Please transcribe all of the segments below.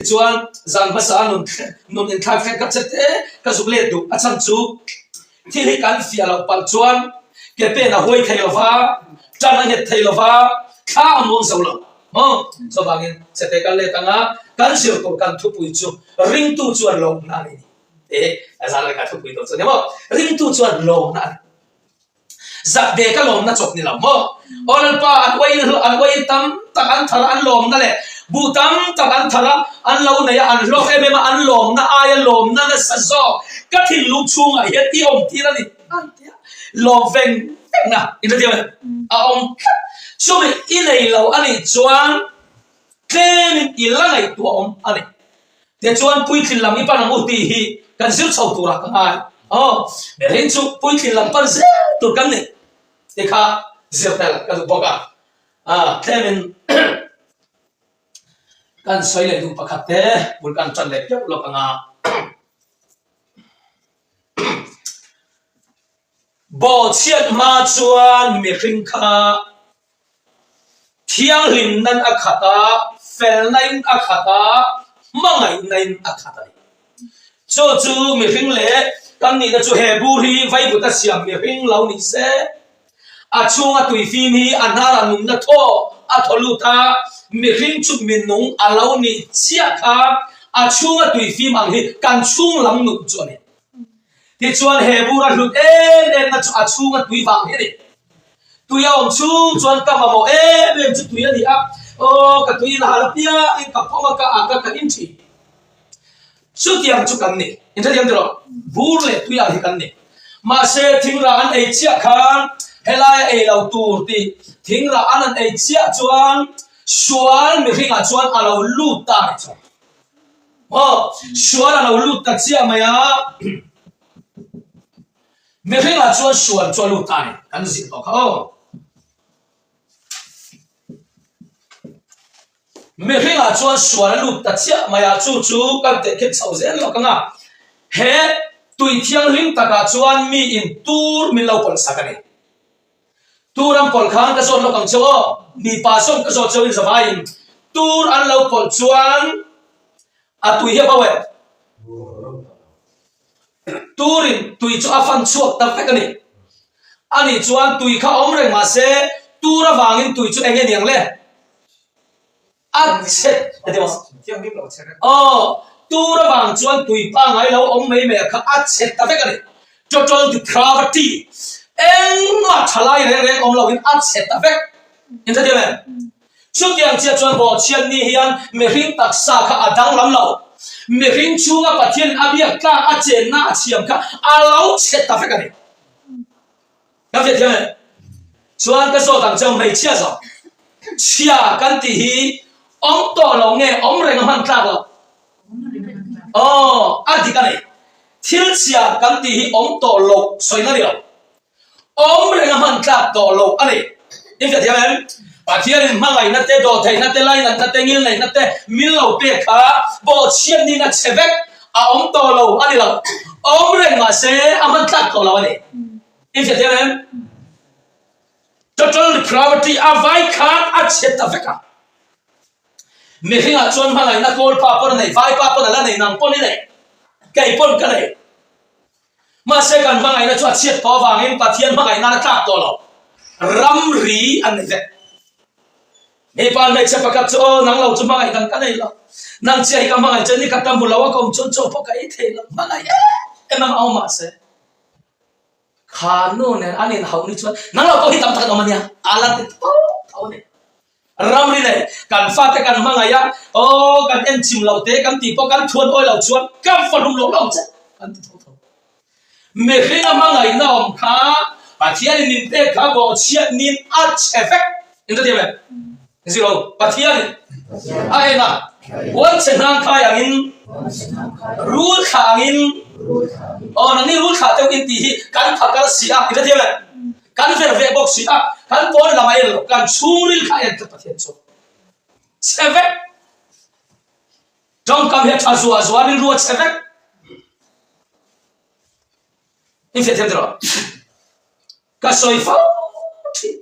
Tichuan, zan hmasa a nun nun inthlak thleng ka che te ka zuk let duh. A chhan chu thil hi kan fiah loh palh chuan ke pen a huai thei lo va, tan a nghet thei lo va, thla a muang zo lo maw? Chuvangin chete kan let anga kan zir tur kan thupui chu ringtu chuan lawmna a ni ni. E, zan leh ka thupui tur chu a ni maw? Ringtu chuan lawmna a ni. Zak ve ka lawmna chawp ni lo maw? Aw Lalpa, an uain an uain tam tak an thar a, an lawmna leh buh tam tak an thar a, an lo nei a, an hlawk em em a, an lawmna aia lawmna nasa zawk ka thinlung chhungah hian i awm tir a ni an ti a, lawm veng veng a, in hrethiam em? A awm tlat. Chumi i nei lo a nih chuan tlemin i la ngaihtuah awm a ni. Tichuan puitlin lam i pan ang u tih hi kan zir chho turah ka ngai. Aw, mihring chu puitlin lam pan zel tur kan ni tih kha zir tel ka duh bawk a. Ah, tlemin kan sawi leh duh pakhat te bul kan tan leh piauh lawk ang a. Bawhchhiat hma chuan mihring kha Thianghlimnain a khat a, felnain a khat a, hmangaihnain a khat a ni. Chu chu mihring leh kan nihna chu he bur hi vaivuta siam mihring lo ni se, a chhunga tuifim hi a hnarah nunna thaw a thaw lut a, mihring chu minung a lo nih chiah kha a chhunga tuifim ang hi kan chhung lam nun chu a ni. Tichuan he bura hlut em emna chu a chhunga tui vang hi a ni. Tui a awm chhung chuan ka mamawh em em chu tui a ni a, aw ka tui in a hal apiangin ka pawm a, ka ak a, ka in thin. Chutiang chu kan ni. Inhrethiam tiraw? Bur leh tui ang hi kan ni. Mahse thingrah an ei chiah khan helaia ei lo tur tih thingrah an han ei chiah chuan sual mihringah chuan a lo lut ta a ni chu. Aw, sual a lo lut ta chiah mai a. Mihringah chuan sual chu a lut ta a ni, kan zir tawh kha aw. Mihringah chuan sual a lut ta chiah mai a, chu chu kan tehkhin chho zel lawk ang a. He tui thianghlim takah chuan miin tur min lo pawlh sak a ni. Tur an pawlh khan ka zawt lawk ang che aw, mipa zawng ka zawt cheu in zavaiin tur an lo pawlh chuan a tui hi a bo em? Turin tui chu a fan chhuak ta vek a ni. Ani chuan tui kha awm reng mah se tur avangin tui chu eng nge niang le? A chhe a ti maw? Aw, tur avang chuan tui pangngai lo awm mai mai a kha a chhe ta vek a ni. Total depravity, engmah thalai reng reng awm loin a chhe ta vek. Inhrethiam em? Chutiang chiah chuan bawhchhiat ni hian mihring taksa kha a danglam lo. Mihring chhunga Pathianin a biak tlak a chenna a chhiam kha a lo chhe ta vek a ni. Ka hriat thiam e. Chuan ka zawt ang cheu hmeichhia zawk. Chhia kan tih hi awm tawh lo nge awm reng a hman tlak loh? Aw, a dik a ni. Thil chhia kan tih hi awm tawh loh sawina ni lo. Awm reng a hman tlak tawh loh a ni. I hriat thiam em? Pathianin hmangaihna te, dawhtheihna te, lainatna te, ngilneihna te min lo pek kha bawhchhiat niin a chhe vek. A awm tawh lo a ni lo. Awm reng mahse a hman tlak tawh lo a ni. I hriat thiam em? Total depravity a vai khan a chhe ta vek a. Mihringah chuan hmangaihna kawl pa pawn a nei, vai pa pawn a la nei, nang pawn i nei, kei pawn ka nei. Mahse kan hmangaihna chu a chhiat tawh avangin Pathian hmangaihna a tlak tawh lo. Ramri an nei vek. Mipa hmeichhe pakhat chu aw nang lo chu hmangaih dang ka nei lo. Nang chiah hi ka hmangaih che ni khat ka hmu lo a ka awm chuan chaw pawh ka ei thei lo. Hmangaih em em ang a awm mahse kha nu nen an inhauh ni chuan nang lo pawh hi tam tak an awm a nia a la ti tho tho a ni. Ramri nei kan fate kan hmangaih a aw kan en chim loh te kan tih pawh kan thuan awi loh chuan ka fa hlum loh lo che kan ti tho tho. Mihring a hmangaihna awm kha Pathianin min pek kha bawhchhiat nin a chhe vek. Inhrethiam em? Zero. Pathianin a en a, huan chhe hnan khai angin, rul thlah angin, aw nangni rul thlah deuh in tih hi kan phakar si a, inhrethiam em? Kan ver ve bawk si a, kan pawn lam a en lo, kan chhungril kha a en tlat Pathian chu. Chhe vek. Tawngkam hi a tha zuah zuah rilru a chhe vek. In hriat thiam tiraw? Ka sawi fo thin.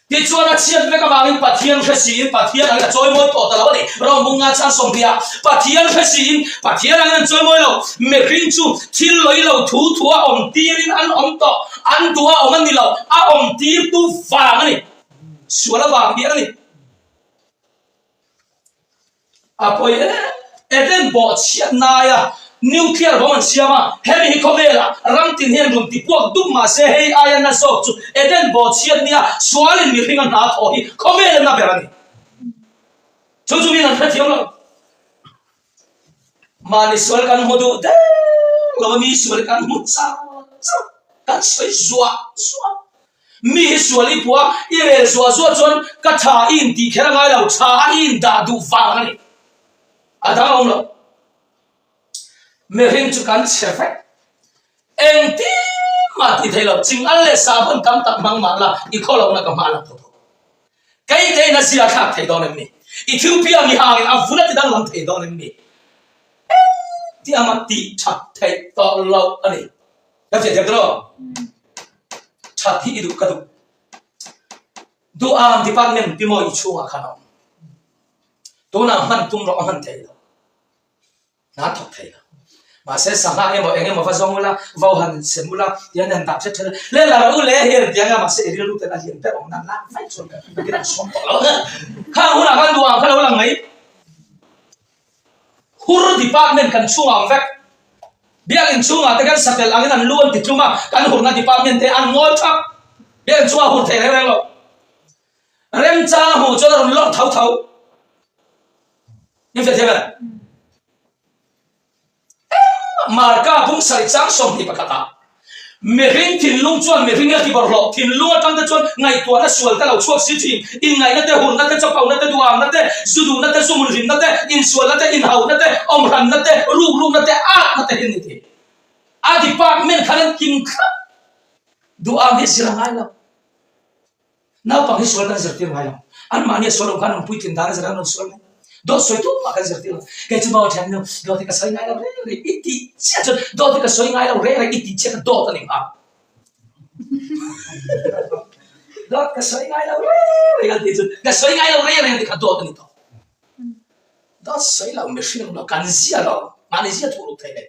Tichuan a chhiat vek avangin Pathian hre siin Pathian angin a chawimawi tawh ta lo a ni. Rawng nga chang 20 ah Pathian hre siin Pathian angin an chawimawi lo. Mihring chu thil lawi lo thu thu a awm tirin an awm tawh. An duh a awm a ni lo, a awm tirtu vang a ni. Sual avang hian a ni. A pawi em Eden bawhchhiat naia nuclear bomb an siam a, hemi hi khawvelah ram tin hian rawn ti puak dup mah se hei aia na zawk chu Eden bawhchhiat nia sualin mihring a hna thawh hi khawvela na ber a ni. Chu chu min an hrethiam lo. Mahni sual kan hmu duh der lo a, mi sual kan hmu char char, kan sawi zuah zuah. Mi hi sual i puh a, i rel zuah zuah chuan ka tha i intih kher a ngai lo, tha a i indah duh vang a ni. A dang a awm lo. Mihring chu kan chhe vek. Engtin mah tih theih loh, ching al leh sahbawn tam tak hmang mah la, i khaw lohna ka hma lang tho tho. Kei te in a zia thlak thei dawn em ni? Ethiopia mi hangin a vun a ti danglam thei dawn em ni? Engti ama tih that theih tawh loh a ni. Ka fiah thiam tawh lo? That hi i duh ka duh. Duham department pi maw i chhungah khan a awm. Tunah hman tum rawh a hman thei lo. Hna thawk thei lo. Mahse sangha emaw eng emaw va zawng ula, vo han sem ula, tiang han dah thet thet a, le la rawh u le hei an ti ang a, mahse i rilru ten a lian ber awm nan lak vaih chuan ka dah chhuak tawh lo. Khang hunah khan duh ang kha lo lang mai. Hur department kan chhungah ang vek. Biakinn chhungah te kan satel angin an lu an ti tlum a, kan hurna department te an ngawi thap. Biakinn chhungah hur thei reng reng lo. Remchang a hmuh chuan a rawn lawr tho tho. Min hriat thiam em? Engmah Marka bung sarih chang 21 ah mihring thinlung chuan mihring a ti bawrhhlawh thinlung atang te chuan ngaihtuahna sual te lo chhuak si thin, inngaihna te, hurna te, chawpauhna te, duhamna te, zu duhna te, zu munhlimna te, insualna te, inhauhna te, awmhranna te, rukrukna te, atna te hi an ni thei. A department khan an kim thlap. Duham hi zir a ngai lo. Naupang hi sual kan zirtir ngai lo. Anmahni a sual awm khan an puitlin dan a zir an rawn sual mai. Dawt sawi tum mah kan zirtir lo. Kei chu maw thiannu, dawt hi ka sawi ngai lo reng reng i tih chiah chuan dawt hi ka sawi ngai lo reng reng i tih chiah kha dawt a ni nghal. Dawt ka sawi ngai lo reng reng an tih chuan ka sawi ngai lo reng reng an tih kha dawt a ni tawh. Dawt sawi lo mihring lo kan zia lo, mahni zia thuh ruk thei leh.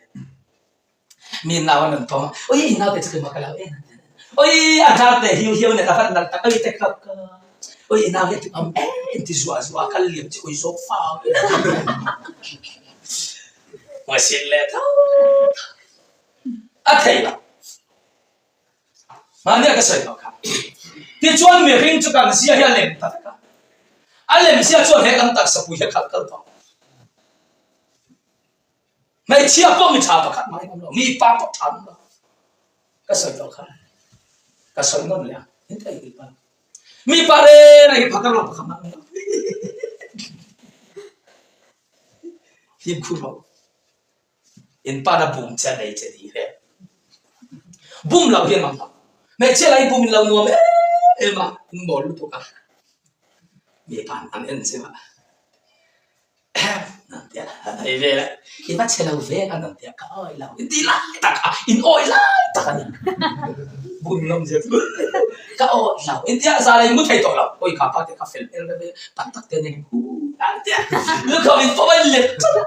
Mi nau an rawn tawm a, Ui i naute chu keimah ka lo en a ti a. Ui a hnar te hiu hiu nen a van nalh tak, ui te kap ka, ui i nau hi a ti awm em ti zuah zuah a kal liam chi ui zawk fau Hmuhsit leh tho tho a thei lo. Mahnia ka sawi tawh kha. Tichuan mihring chu kan zia hi a lem ta vek a. A lem zia chuan he kan taksa pui hi a khalh kal tawh. Hmeichhia pawh mi tha pakhat mah in awm lo, mipa pawh tha an awm lo. Ka sawi tawh kha, ka sawi nawn leh a, in thei mipa. Mipa reng reng hi phakar lo pakhat mah an awm lo. Fimkhur rawh u. In pa na bum che a nei che tih hi. Bum loh hi an awm lo. Hmeichhia lah hi bum in lo nuam em em a, in mawl lutuk a. Mipa an en che a. Nan tia hei vel a i va chhe lo ve a nan tia ka awi lo in ti lai tak a in awi lai tak a ni bun lawm zia chu ka awi lo in tia zan in mu thei tawh lo awi kha pa te ka fel hmel reuh e tak tak te nen hu an tia lukham in pawh a in let tlat a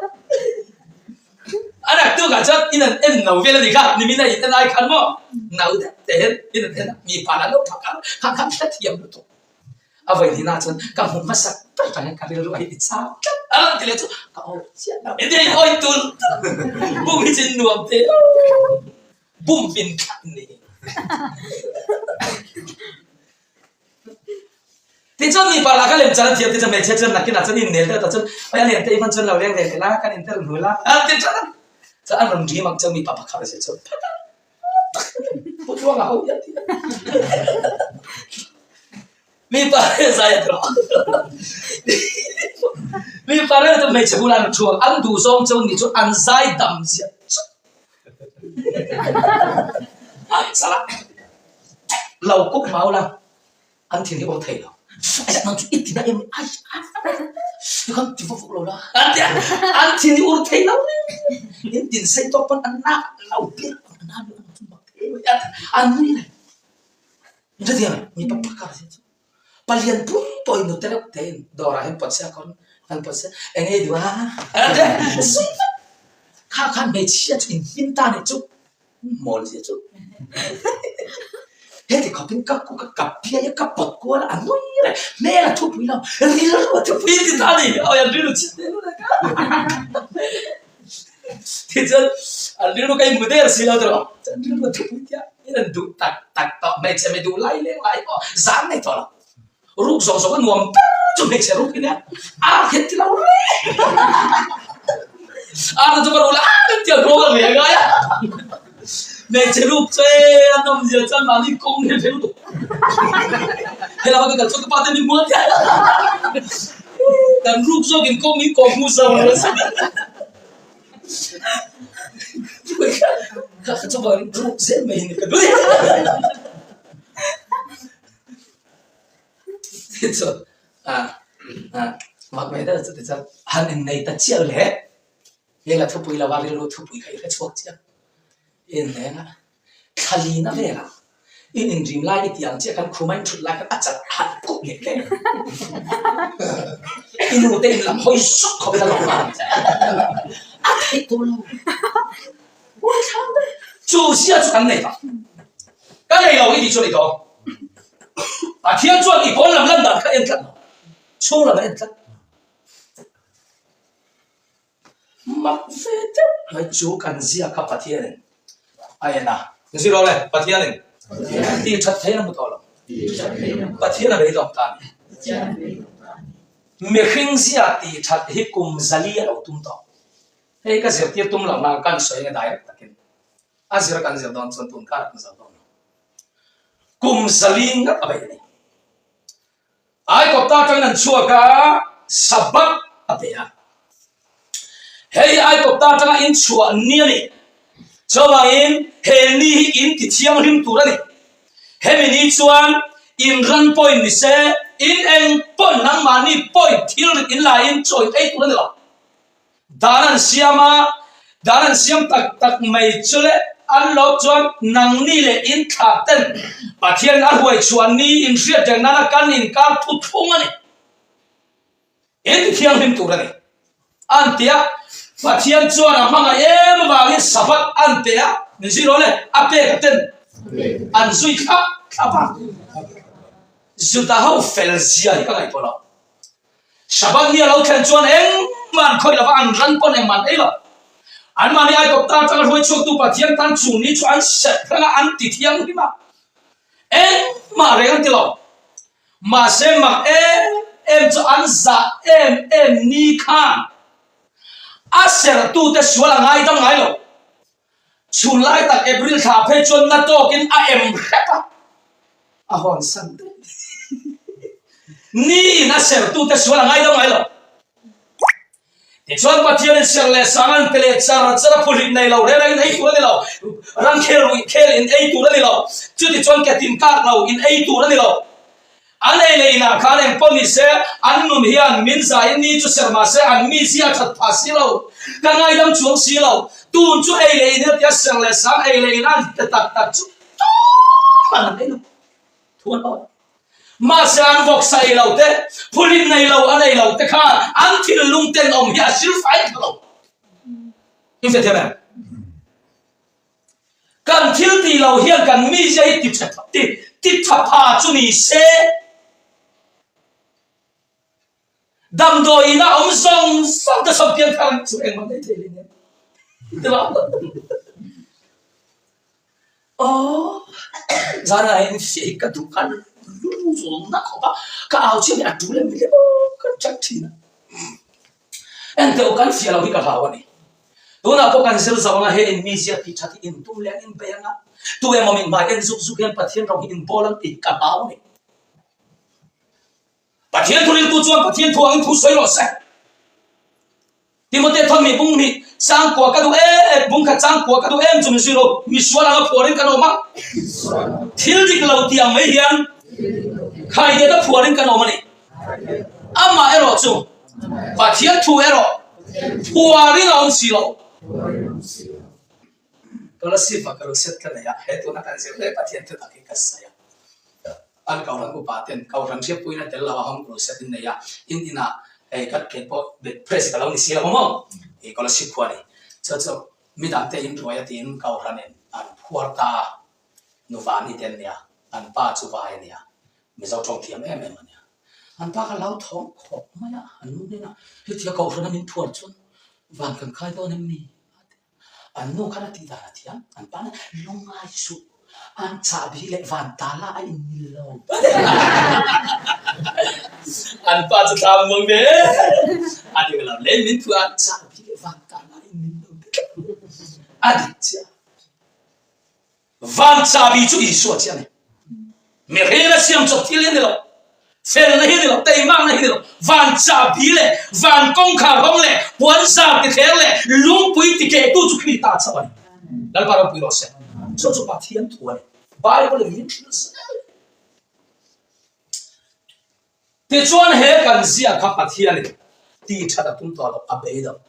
a naktuk ah chuan in an en no vel a ni kha nimin a in en ai khan maw no deuh te hian in an en a mipa lah lo phak a kha khan hrethiam lutuk. A vawi hnihna chuan ka hmu hmasak ber tang hian ka rilru a hi ti chau tlat a rawn ti leh chu ka awi chiah lo. Engtin in awi tul tul bum hi chu nuam te bum min thlak ni. Tichuan mipa lah ka lem chan a thiam te chuan hmeichhia chuan nakinah chuan innel deuh ta chuan oi a lian te i hman chuan lo leng ve tel a kan intel hnu la a ti tlat a. Chuan an rawn rim ang chuan mipa pakhat a si chuan phat a. Putluanga ho hian ti a. Mi pa rel zai a tawh. Mi pa rel chu hmeichhe bulah an thu ang. An duh zawng chu ni chu an zai dam ziah chuah. An chala lo kuk mau la an thin hi awm thei lo. Ai nang chu i ti na em ai ti khan ti vuk vuk lo la. An ti a an thin hi ur thei lo in tin sei tawk pawn an nak lo pir an na an nui reng. Hrethiam em? Mi pakhat a zir chu. Palian pum pawh in nute reuh te in dawrah hian pawt se a kawr an pawt se eng nge i duh a zui vek. Kha khan hmeichhia chu in hlim ta nih chu mawl zia chu. Heti khawpin ka ka ka piai a ka pawt kual a a nui reng hmel a thupui lo rilru a thupui ti ta ni awi an rilru chhit ve lut a ka tichuan an rilru ka inhmu der si lo tawh an rilru a thupui tia in an duh tak tak tawh hmeichhe mi duh lai leng lai pawh zan nei tawh lo. Ruk zawk zawk a nuam ber chu hmeichhe ruk hi nia a hian ti lo reng a chu ka rul a kan tia nghawng a reh ngai a hmeichhe ruk che a nawm zia chuan mahni kawng hian hre lutuk helama ka kal chuan ka pa te min hmu a tia kan ruk zawk in kawng min kawng hmu zo lo se kha kha chuan ruk zel mai hi ni ka duh Tichuan mak mai deuh chu tichuan han innei ta chiah le heng a thupui lova rilru thupui kha i hre chhuak chiah i inneng a thlalina velah i inrim lai i tih ang chiah khan khuma in thut lai khan a chat han kuk leh hle i nu te in lam hawi zawk khawp in a lo nghal a theih tawh lo. Chu zia chu kan nei ta. Ka nei lo i tih chu a ni tawh. Pathian chuan i pawn lam lan dan kha en tlat lo. Chhung lam a en tlat. Mak ve deuh mai chu kan zia kha Pathianin a en a. Zir aw le, Pathianin tih that theih a hmu tawh lo. Pathian a beidawng ta a ni. Mihring zia tih that hi kum zali a lo tum tawh. Hei ka zirtir tum lo na kan sawi nge direct takin a zir kan zir dawn chuan tun kar kan zir dawn lo. Kum zali ngat a bei a ni. Aikawpta atangin an chhuak a, Sabbath a pe a. Hei Aikawpta atanga in chhuah ni a ni. Chuvangin he ni hi in ti thianghlim tur a ni. Hemi ni chuan in ran pawhin ni se, in eng pawhin nangmahni pawhin thil rit in la in chawi ei tur a ni lo. Dan an siam a, dan an siam tak tak mai chu le an lo chuan nangni leh in thlah ten Pathian a hruai chhuah ni in hriat reng nana kan inkar thu thlung a ni. In ti thianghlim tur a ni. An ti a, Pathian chuan a hmangaih em avangin Sabbath an pe a, min zui rawh le, a pek a ten an zui thlap thlap a. Juda ho fel zia hi ka ngaihtuah lo. Sabbath ni a lo thlen chuan engmah an khawih lova, an ran pawn engmah an ei lo. Anmahni Aigupta atanga hruai chhuaktu Pathian tan chu ni chu an serh reng a, an ti thianghlim a, engmah reng an ti lo. Mahse mak em em chu an zah em em ni khan a serhtute sual a ngaidam ngai lo. Chhun lai tak April thla phei chuan na tawkin a em hrep a, a hawn san daih. Niin a sertute sual a ngaidam ngai lo. Tichuan Pathianin serh leh sang an pe leh char char a, phuhlit nei lo reng rengin ei tur a ni lo, ram khel ruih khel in ei tur a ni lo, chutichuan ketin kak lo in ei tur a ni lo. An ei leh inah khan eng pawh ni se, an nun hian min zaiin ni chu serh mah se, an mi zia that phah si lo, ka ngaidam chuang si lo. Tun chu ei leh in hetia serh leh sang ei leh in an pe tak tak chu tumah an ei lo. Thu an awi. Mahse an vawksa ei lo te, phulit nei lo an ei lo te khan an thinlung tenawm hi a silfai tha lo. I hrethiam em? Kan thil tih lo hian kan mizia hi ti tha ti ti tha pha chu ni se. Damdawiin a awm zawng zawng te sawm pian thar ang chu engmah nei thei hlei nen. Aw zan ah hian fiah hi ka duh khan lu zawng na khawp a ka au chiah hi a tul em le aw ka chat thin a. Enteh aw kan fiah lo hi ka hlau a ni. Tunah pawh kan zir zo anga he in mizia tih that hi in tum leh an in bei anga tu emaw min hmai en zuk zuk hian Pathian ro hi in bawl ang tih hi ka hlau a ni. Pathian thu riltu chuan Pathian thu angin thu sawi rawh se. Timote thawn mi bung hnih changkua ka duh em bung khat changkua ka duh em chu min zui rawh misual anga phuarin kan awm a thil dik lo tih ang mai hian khaideta phuarin kan awm a ni. Amah erawh chu Pathian thu erawh phuarin a awm si lo. Kolasib ah ka lo set ka nei a, he tuna kan zir mek Pathian thu tak hi ka sawi a. Kan Kohhran upa ten Kohhran hriatpuina tel lo a home crusade in nei a, in inah hei ka kei pawh press ka lo ni si lo maw i Kolasib khua ni. Chu chu midang te in ruai a tiin Kohhran in an phuar ta a, nuva ni te an nia, an pa chu vai a nia, Mizo tawng thiam em em a nia. An pa kha lo thawng khawp mai a, an nu hnenah hetia Kohhran a min phuar chuan van kan khai dawn em ni? a ti a. An nu khan a tih dan a thiam, an pa nen lungngai suh, an chahbi leh van tala a inmil lo. An pa chu thla muang ve a dik lo le, min phuar an chahbi leh van tala a inmil lo a dik chiah. Van chahbi chu Isua chiah a ni. Mihring a siam chawp thil hi a ni lo, felna hi a ni lo, teimakna hi a ni lo. Van chahbi leh van kawngkhar hawng leh puanzar tithler leh lungpui tikehtu chu Krista chauh a ni. Lalpa ropui rawh se. Chu chu Pathian thu a ni. Bible in min hrilh zel. Tichuan he kan ziak kha Pathianin ti that a tum tawh loh a bei lo.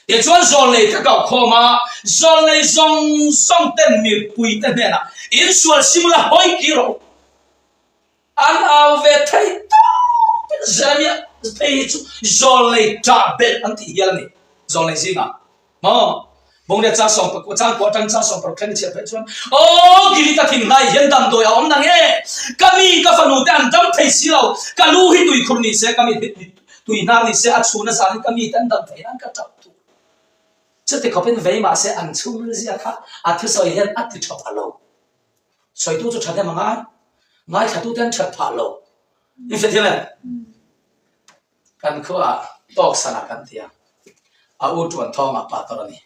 Tichuan zawlnei ka kauh khawm a, zawlnei zawng zawng ten mipui te hnenah insual sim la hawi ki rawh u. An au ve thei tawpin Jeremia phei hi chu zawlnei ṭah belh an tih hial a ni zawlnei zingah. Maw? Bawngriat chang sawm pakua chang kua atang chang 16 thleng i chhiat phei chuan Aw Gilita thinhnai hian damdawi a awm nang e! Ka mi ka fanu te an dam thei si lo, ka lu hi tuikhur ni se, ka mi tui hnar ni se, a chhun a zanin ka mi te an dam thei nan ka tap tur. Chuti khawpin vei mah se an chhungril zia kha a thusawi hian a ti tha pha lo. Sawitu chu thahnem a ngai, ngaithlatute an that phah lo. I hrethiam em? Kan khuaah tawksanah kan ti a, a u tuan thawngah Pator a ni.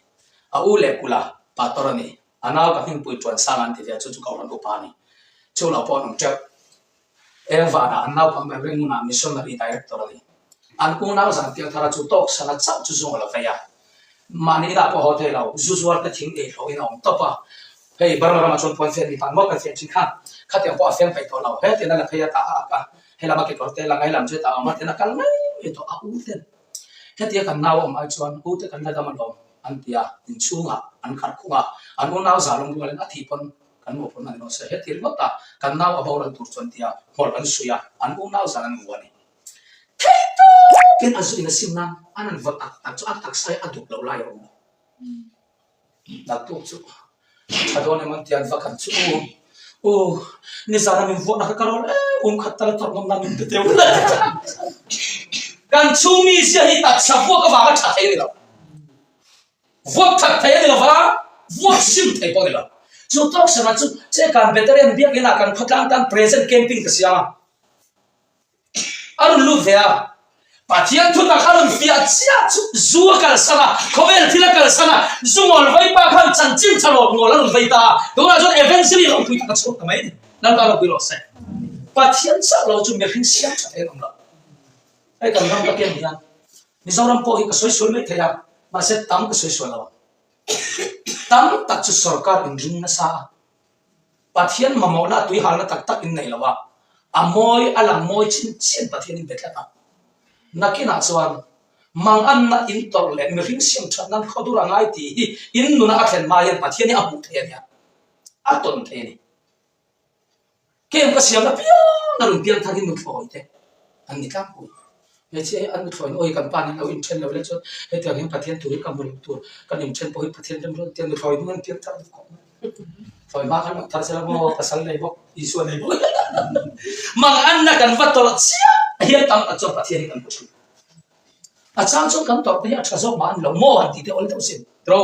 A u leh kula Pator a ni. A nau ka hmingpui tuan sang an ti ve a, chu chu Kohhran upa a ni. Chu lo pawh an awm teuh. Eng vanah an naupang ber ringnunah Missionary Director a ni. An unau zan piang thara chu tawksana chauh chu zung a lo vei a. Mahni inah pawh haw thei lo, zu zuar te thing ei hlawhin a awm tawp a. Hei Burma ramah chuan puan fen mi tan maw kan fen thin kha, khatiang pawh a fen peih tawh lo. Hetiang a la phei a tah a ak a, helam a kekawr te lang a, helam chu hetah a awm a, tian a kal mai mai tawh a u ten. Hetia kan nau a awm ai chuan u te kan la dam alawm an ti a, inchhungah an kharh khung a, an unau zah lawng rualin a thih pawn kan mawhphurhna ni rawh se. Heti ringawt a kan nau a boral tur chuan tia hmawlh an suih a, an unau zan an vuah a ni. Thei tawkin a zu in a sim nan an han vaw tak tak chu a taksa hi a dup loh lai a awm lo. Naktuk chu tha dawn em an ti an va khat chu u u nizan a min vuahna kha ka rawl em um khat tal a tawrh ngam nan min pe teu Kan chhungmi zia hi taksa vuak avanga tha thei a ni lo. Vuak that thei a ni lo va, vuak sim thei pawh a ni lo. Chu tawk sana chu che kan veteran biakinn ah kan khawtlang tan present camping ka siam a. A rawn lut ve a, Pathian thutak a rawn fiah chiah chu zu a kalsan a, khawvel thil a kalsan a, zu ngawl vei pa khan chanchin tha rawt ngawl a rawn vei ta a, tunah chuan Evangeline ropui tak a chhuak ta mai a ni. Lalpa ropui rawh se. Pathian chauh lo chu mihring siam tha thei an awm lo. Hei kan ram ka pian hian Mizoram pawh hi ka sawi sual mai thei a, mahse tam ka sawi sual lo ang. Tam tak chu sorkar inring nasa a. Pathian mamawhna a tuihalna tak tak in nei lo a, a mawi a lang mawi chin chin Pathian in be tlat a. Nakinah chuan manganna in tawrh leh mihring siam that nan khaw dur a ngai tih hi in nuna a thlen hma hian Pathian hi a hmuh thei a nia, a tawn thei a ni. Kem ka siamna piang a rawn piang thar hi nuthlawi te an ni tlangpui. Hmeichhia hi an nuthlawiin awi kan pa nen lo inthen lo le chuan hetiang hian Pathian tur hi ka hmu lo tur, kan inthen pawh hi Pathian remruat tia nuthlawi hnung an piang thar duh khawp mai. Thlawi hma khan lo thar sela maw pasal nei bawk Isua nei bawk. Manganna kan va tawrh chiah hian tam tak chuan Pathian hi kan hmu thin. A chang chuan kan tawrh te hi a tha zawk mah a ni lo maw han tih te awl deuh sin. Tro.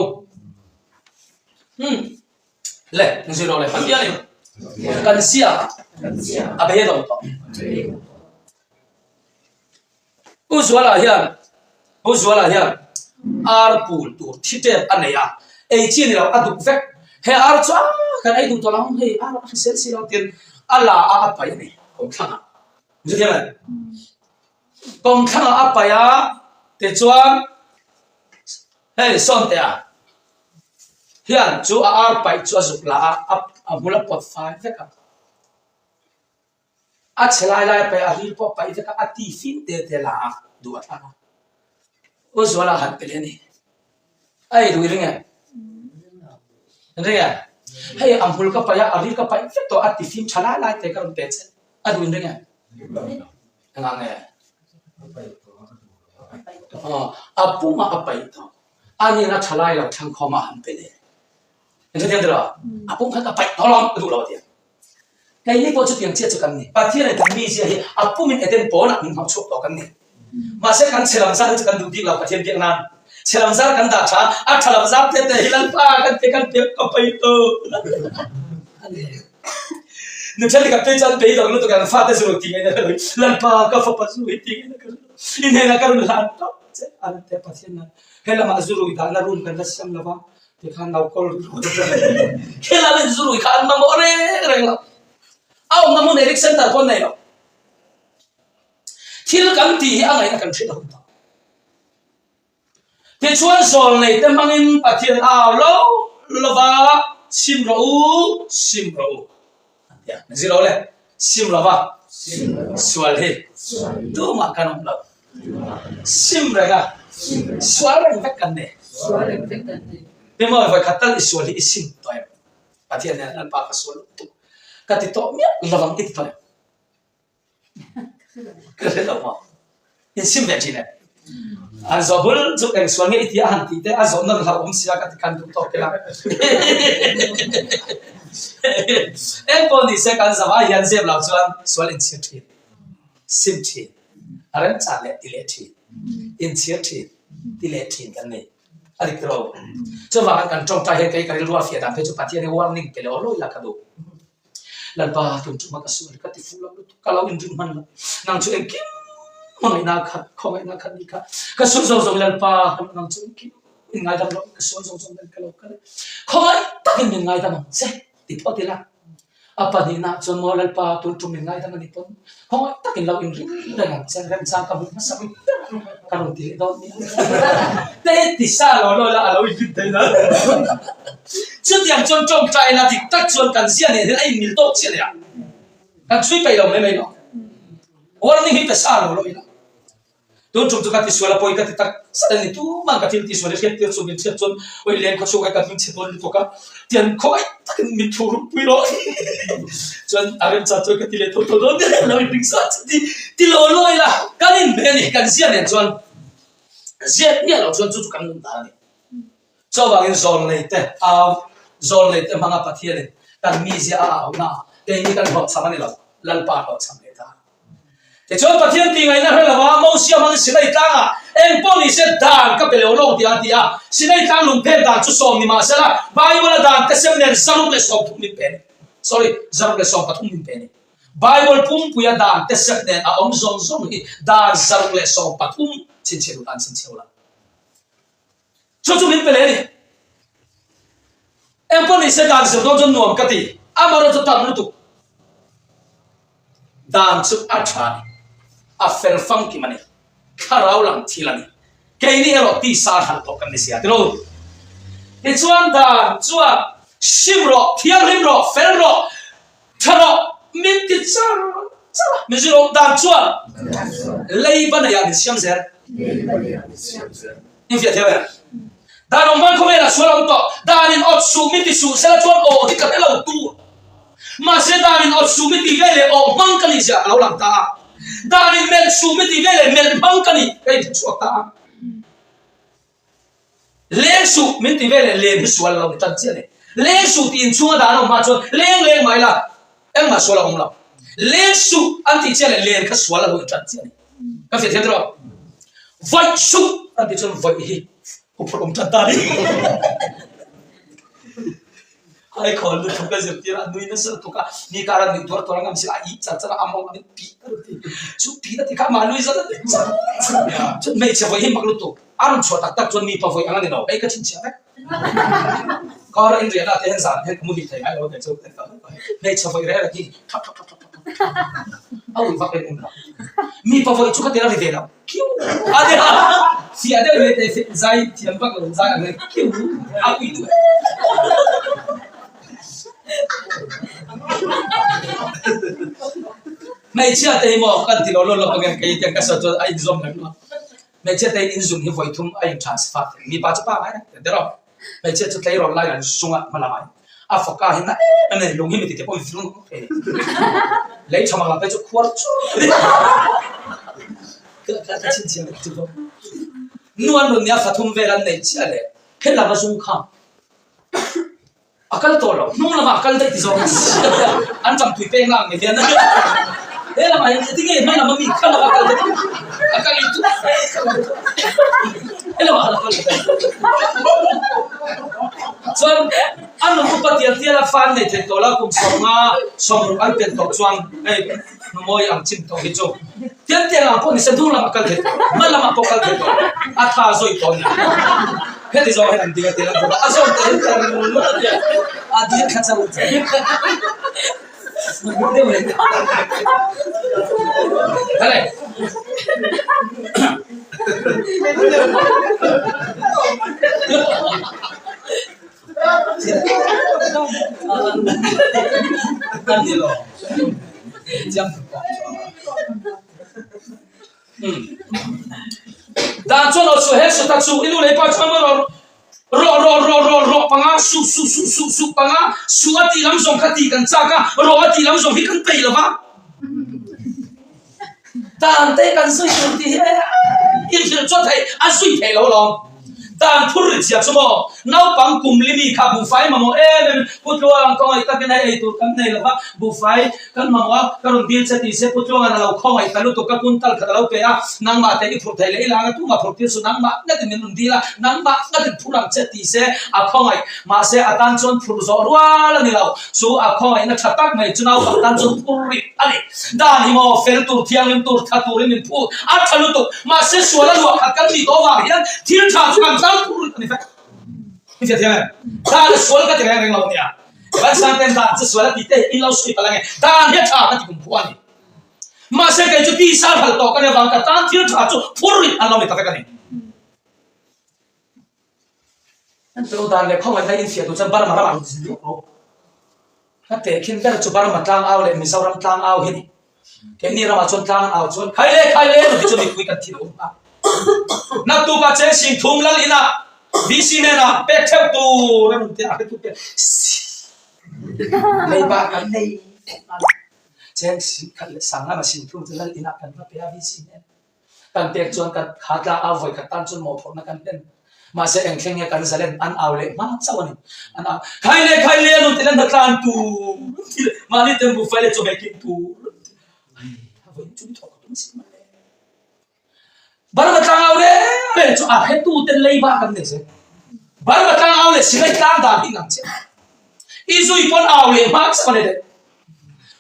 Hmm. Le, zir lo le, Pathian in kan sia a bei dawng tawh. Pu Zuala hian Pu Zuala hian ar pul tur thi tep a nei a, ei chi ni lo a duk vek. He ar chu a kan ei duh tawh lo ang hei ar a hrisel si lo tiin a la a a paih a ni kawmthlangah. Zuthiam em? Kawmthlangah a paih a tichuan hei Sawntea hian chu a ar paih chu a zuk la a, a hmul a pawt fai vek a. A chhe lai lai a paih a, ril pawh a paih vek a, a ti fim te te la a, duh a thlang a. U Zuala han pe leh a ni. A ei duh i ring em? Ring em? Hei a hmul ka paih a, a ril ka paih vek tawh a, a ti fim tha lai lai te ka rawn pe che. A duh in ring em? Engah nge? A pumah a paih tawh. A nihna tha lai lo thlang khawm a han pe leh. Engthutiang tiraw? A pum khan ka paih tawh lo a duh lo a ti a. Keini pawh chutiang chiah chu kan ni. Pathian in kan mizia hi a pumin Eden pawnah min hnawh chhuak tawh kan ni. Mahse kan chhe lam zar hi chu kan duh bik lo Pathian biak nan. Chhe lam zar kan dah tha, a tha lam zar te te hi Lalpa kan pe kan pe ka paih tawh. A ni. Nu thenkhat phei chuan beidawng lutuk an fate zu ti ngaihna ka lo Lalpa ka fapa zu hi ti ngaihna ka lo i hnenah ka rawn hlan tawp che an ti a Pathian nan helamah zu rui dahna room kan la siam lo va tikhan lo kawl helam in zu rui kha an mamawh reng reng lo a awmna hmun Eric Center pawh an nei lo thil kan tih hi a ngaihna kan hriat a hun tawh. Tichuan zawlneite hmangin Pathian au lo lova sim rawh u, sim rawh u an ti a. Ni zilo le, sim lova sual hi tumah kan awm lo. Sim reng a, sual reng vek kan ni. Emaw vawikhat tal i sual hi i sim tawh em? Pathian hian Lalpa ka sual lutuk ka ti tawh miah lovang i ti tawh em? Ka hre lo maw? In sim ve thin e. An zawh bul chu eng sual nge i ti a han tih te a zawh nawn hlauh awm sia ka ti khan duh tawk ila. Eng pawh ni se kan zavai hian zep lo chuan sual inchhir thin, sim thin, a remchan leh ti leh thin, inchhir thin, ti leh thin kan nei. A dik tawh lo. Chuvangin kan tawngtai hian kei ka rilru a fiah dan phei chu Pathian hi warning pe leh aw lawi la ka duh. Lalpa tun ṭuma ka sual ka ti fuh lo lutuk, ka lo inrin hman lo. Nang chu engkim hmangaihna khat, khawngaihna khat ni kha. Ka sual zawng zawng Lalpa, nang chu engkim min ngaidam lo, ka sual zawng zawng ka lo kal e. Khawngaih takin min ngaidam ang che ti phawt ila. A pahnihna chuan maw Lalpa tun ṭum min ngaidam a ni pawn, khawngaih takin lo inrin reng ang che, remchang ka hmu hmasa ber ka rawn ti leh dawn nia. Te ti sa lo lo ila a lo inrin thei lo. Chutiang chuan tawngtaina dik tak chuan kan zia nen hian a inmil tawk chiah leh a, kan chhui peih lo mai mai lo. Warning hi pe sa lo lo ila. Tun tum chu ka tisual a pawi ka ti tak zet a ni. Tuman ka thil tisual hi hriat tir chu min hriat chuan awi leng khaw chhungah ka hming chhe dawn lutuk a, tiang khawngaih takin min thu rup pui rawh. Chuan a remchang chuan ka ti leh tho tho dawn nia lo inring sa chu ti ti lo lo ila kan inbe a ni kan zia nen chuan ziat miah loh chuan chu chu kan nun dan a ni. Chuvangin zawlneite au, zawlneite hmanga Pathianin kan mizia a auna keini kan hlawhchham a ni lo, Lalpa hlawhchham leh ta. Tichuan Pathian tih ngaihna hre lova Mosia hmangin Sinai tlangah eng pawh ni se dan ka pe leh lawng tih a ti a. Sinai tlang lungphen dan chu sawm ni mah sela Bible-a dan te sem nen 130 min pe a ni. Sorry, 113 min pe a ni. Bible pumpuia dan te sem nen a awm zawng zawng hi dan 113 chhinchhiah duh tan chhinchhiah ula. Chu chu min pe leh a ni. Eng pawh ni se dan zir dawn chuan nuam ka ti. Amaherawh chu tam lutuk. Dan chu a tha a ni. A fel famkim a ni. Thlarau lang thil a ni. Keini erawh tisa a hralh tawh kan ni sia tilo. Tichuan dan chuan sim rawh, thianghlim rawh, fel rawh, Tha rawh, min ti char char a. Min zir awm dan chuan leiba neiah min siam zel. In fiah thiam em? Dan awm hman khawvelah sual a awm tawh. Danin awt suh min ti suh sela chuan aw hi ka hre lo tur. Mahse danin awt suh min ti ve leh aw hmang ka nih zia a lo lang ta a. Danin melh suh min ti ve leh melh hmang ka nih ka inhmuchhuak ta a. Leng suh min ti vel leh len hi sual lo ni tan chiah a ni. Leng suh tih inchhunga dan a awm hma chuan leng leng mai la engmah sual a awm lo. Leng suh an tih chiah leh len kha sual a lo ni tan chiah a ni. Ka fiah thiam tiraw? Vawih suh an tih chuan vawih hi huphurh awm tan ta a ni. Ai khawl lutuk ka zirtir a, nui nasa lutuk a, mi kar a nuih tuar tuar a ngam sila a ih char char a, a mawng a min pih ta lutuk chu pih ta tikha amah nui zat a char char chuan hmeichhe vawi hi mak lutuk a rawn chhuah tak tak chuan mipa vawi ang a ni lo hei ka chhinchhiah vek kar a inriahna te hian zan hian ka muhil thei ngai lo kei chu hmeichhe vawi reng reng hi thap thap thap thap thap a ui vak em em lo mipa vawi chu ka tel a ri ve lo Kiu a nia fiah deuh leh teh zai thiam vak lo zai ang leh kiu a pui duh Hmeichhia te hi maw kan ti lo lo lo ang em kei tiang ka sawi chuan a inzawm reng lo hmeichhia te in zun hi vawi thum a in transfer thei mipa chu pa ngai reng teh rawh hmeichhia chu tleirawl lai an zung a hma lamah. A faka hi na em em a ni, lung hi mi tite pawh in film ang thei. Lei tha mak lam phei chu khuar chur a ni. Ka ka chhinchhiah vek chu bawk. Nu an rawn nia fathum vel an nei chiah leh helam a zung kha. A kal tawh lo, hnung lamah a kal daih ti zawk an ṭampui peng lang mai hian he lamah hian engtin nge hma lam ami kha lamah a kal daih a kal in he lamah a kal daih chuan a nun upa tial tial a fan nei thei tawh la kum sawmnga sawmruk an tel tawh chuan hei numawi ang chim tawh hi chu Tiang tiang ah pawh nise hnung lamah kal thei tawh lo, hma lamah pawh kal thei tawh lo, a tha zawi tawh a ni. Heti zawng hian an ding a ti a, a zawn te hian kal ringawt a tia, a dir thla char char. Hale. An ni lo. Chiang thuk pawh. Dan chuan aw chu he suta chu i nu leh i pa chuan maw rawh rawh rawh rawh rawh rawh panga su su su su su panga su a tih lam zawng kha tih kan chak a rawh a tih lam zawng hi kan peih lo va. Dan te kan zui tur tih hi inhrilh chuan theih a zui theih lo alawm. Dan phur ri chhia chu maw naupang kum li mi kha buhfai mamawh em em in Pu Tluang khawngaih takin hei ei tur kan nei lo va, buhfai kan mamawh a, ka rawn dil che tih se Pu Tluanga'n a lo khawngaih ta lutuk ka kuntal khat a lo pe a, nangmah te i phurh theih leh i lang a tumah phurh tir su nangmah ngatin min rawn dil a, nangmah ngatin phur ang che tih se a khawngaih mahse a tan chuan phurh zawh rual a ni lo. Chu a khawngaihna tha tak mai chu naupang tan chuan phur rih a ni. Dan hi maw fel tur, thianghlim tur, tha turin min phut a tha lutuk. Mahse sual a luah khat kan tih tawh avang hian thil tha chu kan tlang phur rih a ni vek. I hria thiam em? Dan a sual ka ti reng reng lo nia. Vansang ten dan chu sual a ti te in lo sawi palh ange. Dan hi a tha ka ti kum phuah a ni. Mahse kei chu tisa hralh tawh ka nih avang ka tan thil tha chu phur rih an lo ni ta vek a ni. An tlo dan leh khawngaihna infiah tur chuan Burma ramah rawn zin lawk rawh. Ka tehkhin ber chu Burma tlang au leh Mizoram tlang au hi a ni. Keini ramah chuan tlang an au chuan khai le khai le ti chu mipui kan thi lo a. Naktukah Chelsea thum lal inah VC hnenah pek theuh tur a rawn ti a, a hretu te si leiba kan nei Chelsea khat leh Sangha machine thum chu lal inah kan va pe a VC hnenah. Kan pek chuan kan kha tlang au vawi khat tan chuan mawhphurhna kan hlen. Mahse eng thleng nge kan zalen an au leh hma chauh a ni. An au, Khai le, khai le, an ti le, tlan tur an ti le, mahni ten buhfai leh chawhmeh kim tur an ti le. Hei, a vawiin chu mi thawk ka tum sin mah le. Burma tlang au reng reng chu a hretu ten leiba kan nei zel. Burma tlang au leh Silai tlang dan hi inang chiah. I zui pawn au leh hma chauh a ni deuh.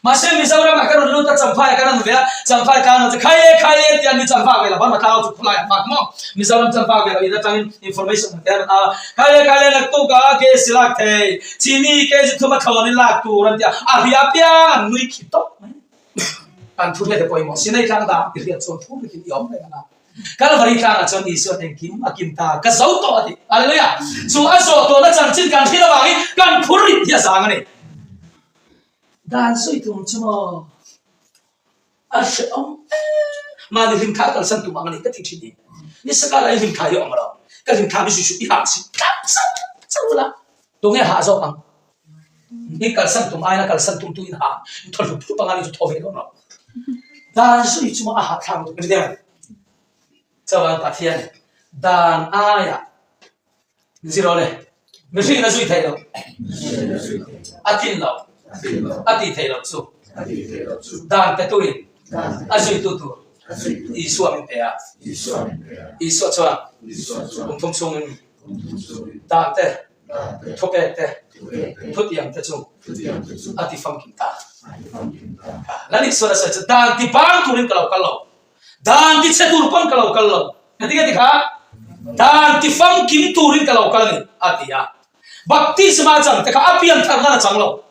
Mahse Mizoram ah ka rawn lut a, Champhai ah ka rawn ve a, Champhai tlang ah chu khai e khai e tih an ni Champhai ve lo, Burma tlang chu khawlai ah hmak maw? Mizoram Champhai ve lo in atangin information ang te an rawn au a, khai e khai e naktuk ah kesi lak thei, chini kg thum a thlawn in lak tur an ti a, a hria piang an nui khi tawp mai. Kan thu hriat te pawimawh, Sinai tlang dah i hriat chuan thu bikin i awm reng a na. Kalvari tlangah chuan Isua'n engkim a kim ta, ka zo tawh a ti. Hallelujah! Chu a zawh tawhna chanchin kan hriat avangin kan phur rit hi a zang a ni. Dan sawi tum chu maw a hrehawm em? Mahni hlimthla a kalsan tum ang a ni ka ti thin hi. Nisa kala i hlimthla hi a awm lo. Ka hlimthla mi suih suih i hah si tlat chauh chauh la. Tunge hah zawk ang? I kalsan tum aiin a kalsan tum tu in hah i thaw hlup hlup ang a ni chu thaw ve dawn lo. Dan sawi chu maw a hahthlak lutuk a ni deuh. Chuan Pathian dan aiah Zero le. Mihring a zui theih loh. A tlin loh. A tih theih loh chu. Dan petuin a zuitu tur Isua min pe a. Isua chuan kum thum chhungin dan te, thupek te, thutiang te chu a ti famkim ta. Lal Isua a sawi chu dan ti bang turin ka lo kal lo. Dan ti chhe tur pawn ka lo kal lo. Engtin nge ti kha? Dan ti famkim turin ka lo kal a ni, a ti a. Baptisma a chang te kha a pian thar nan a chang lo.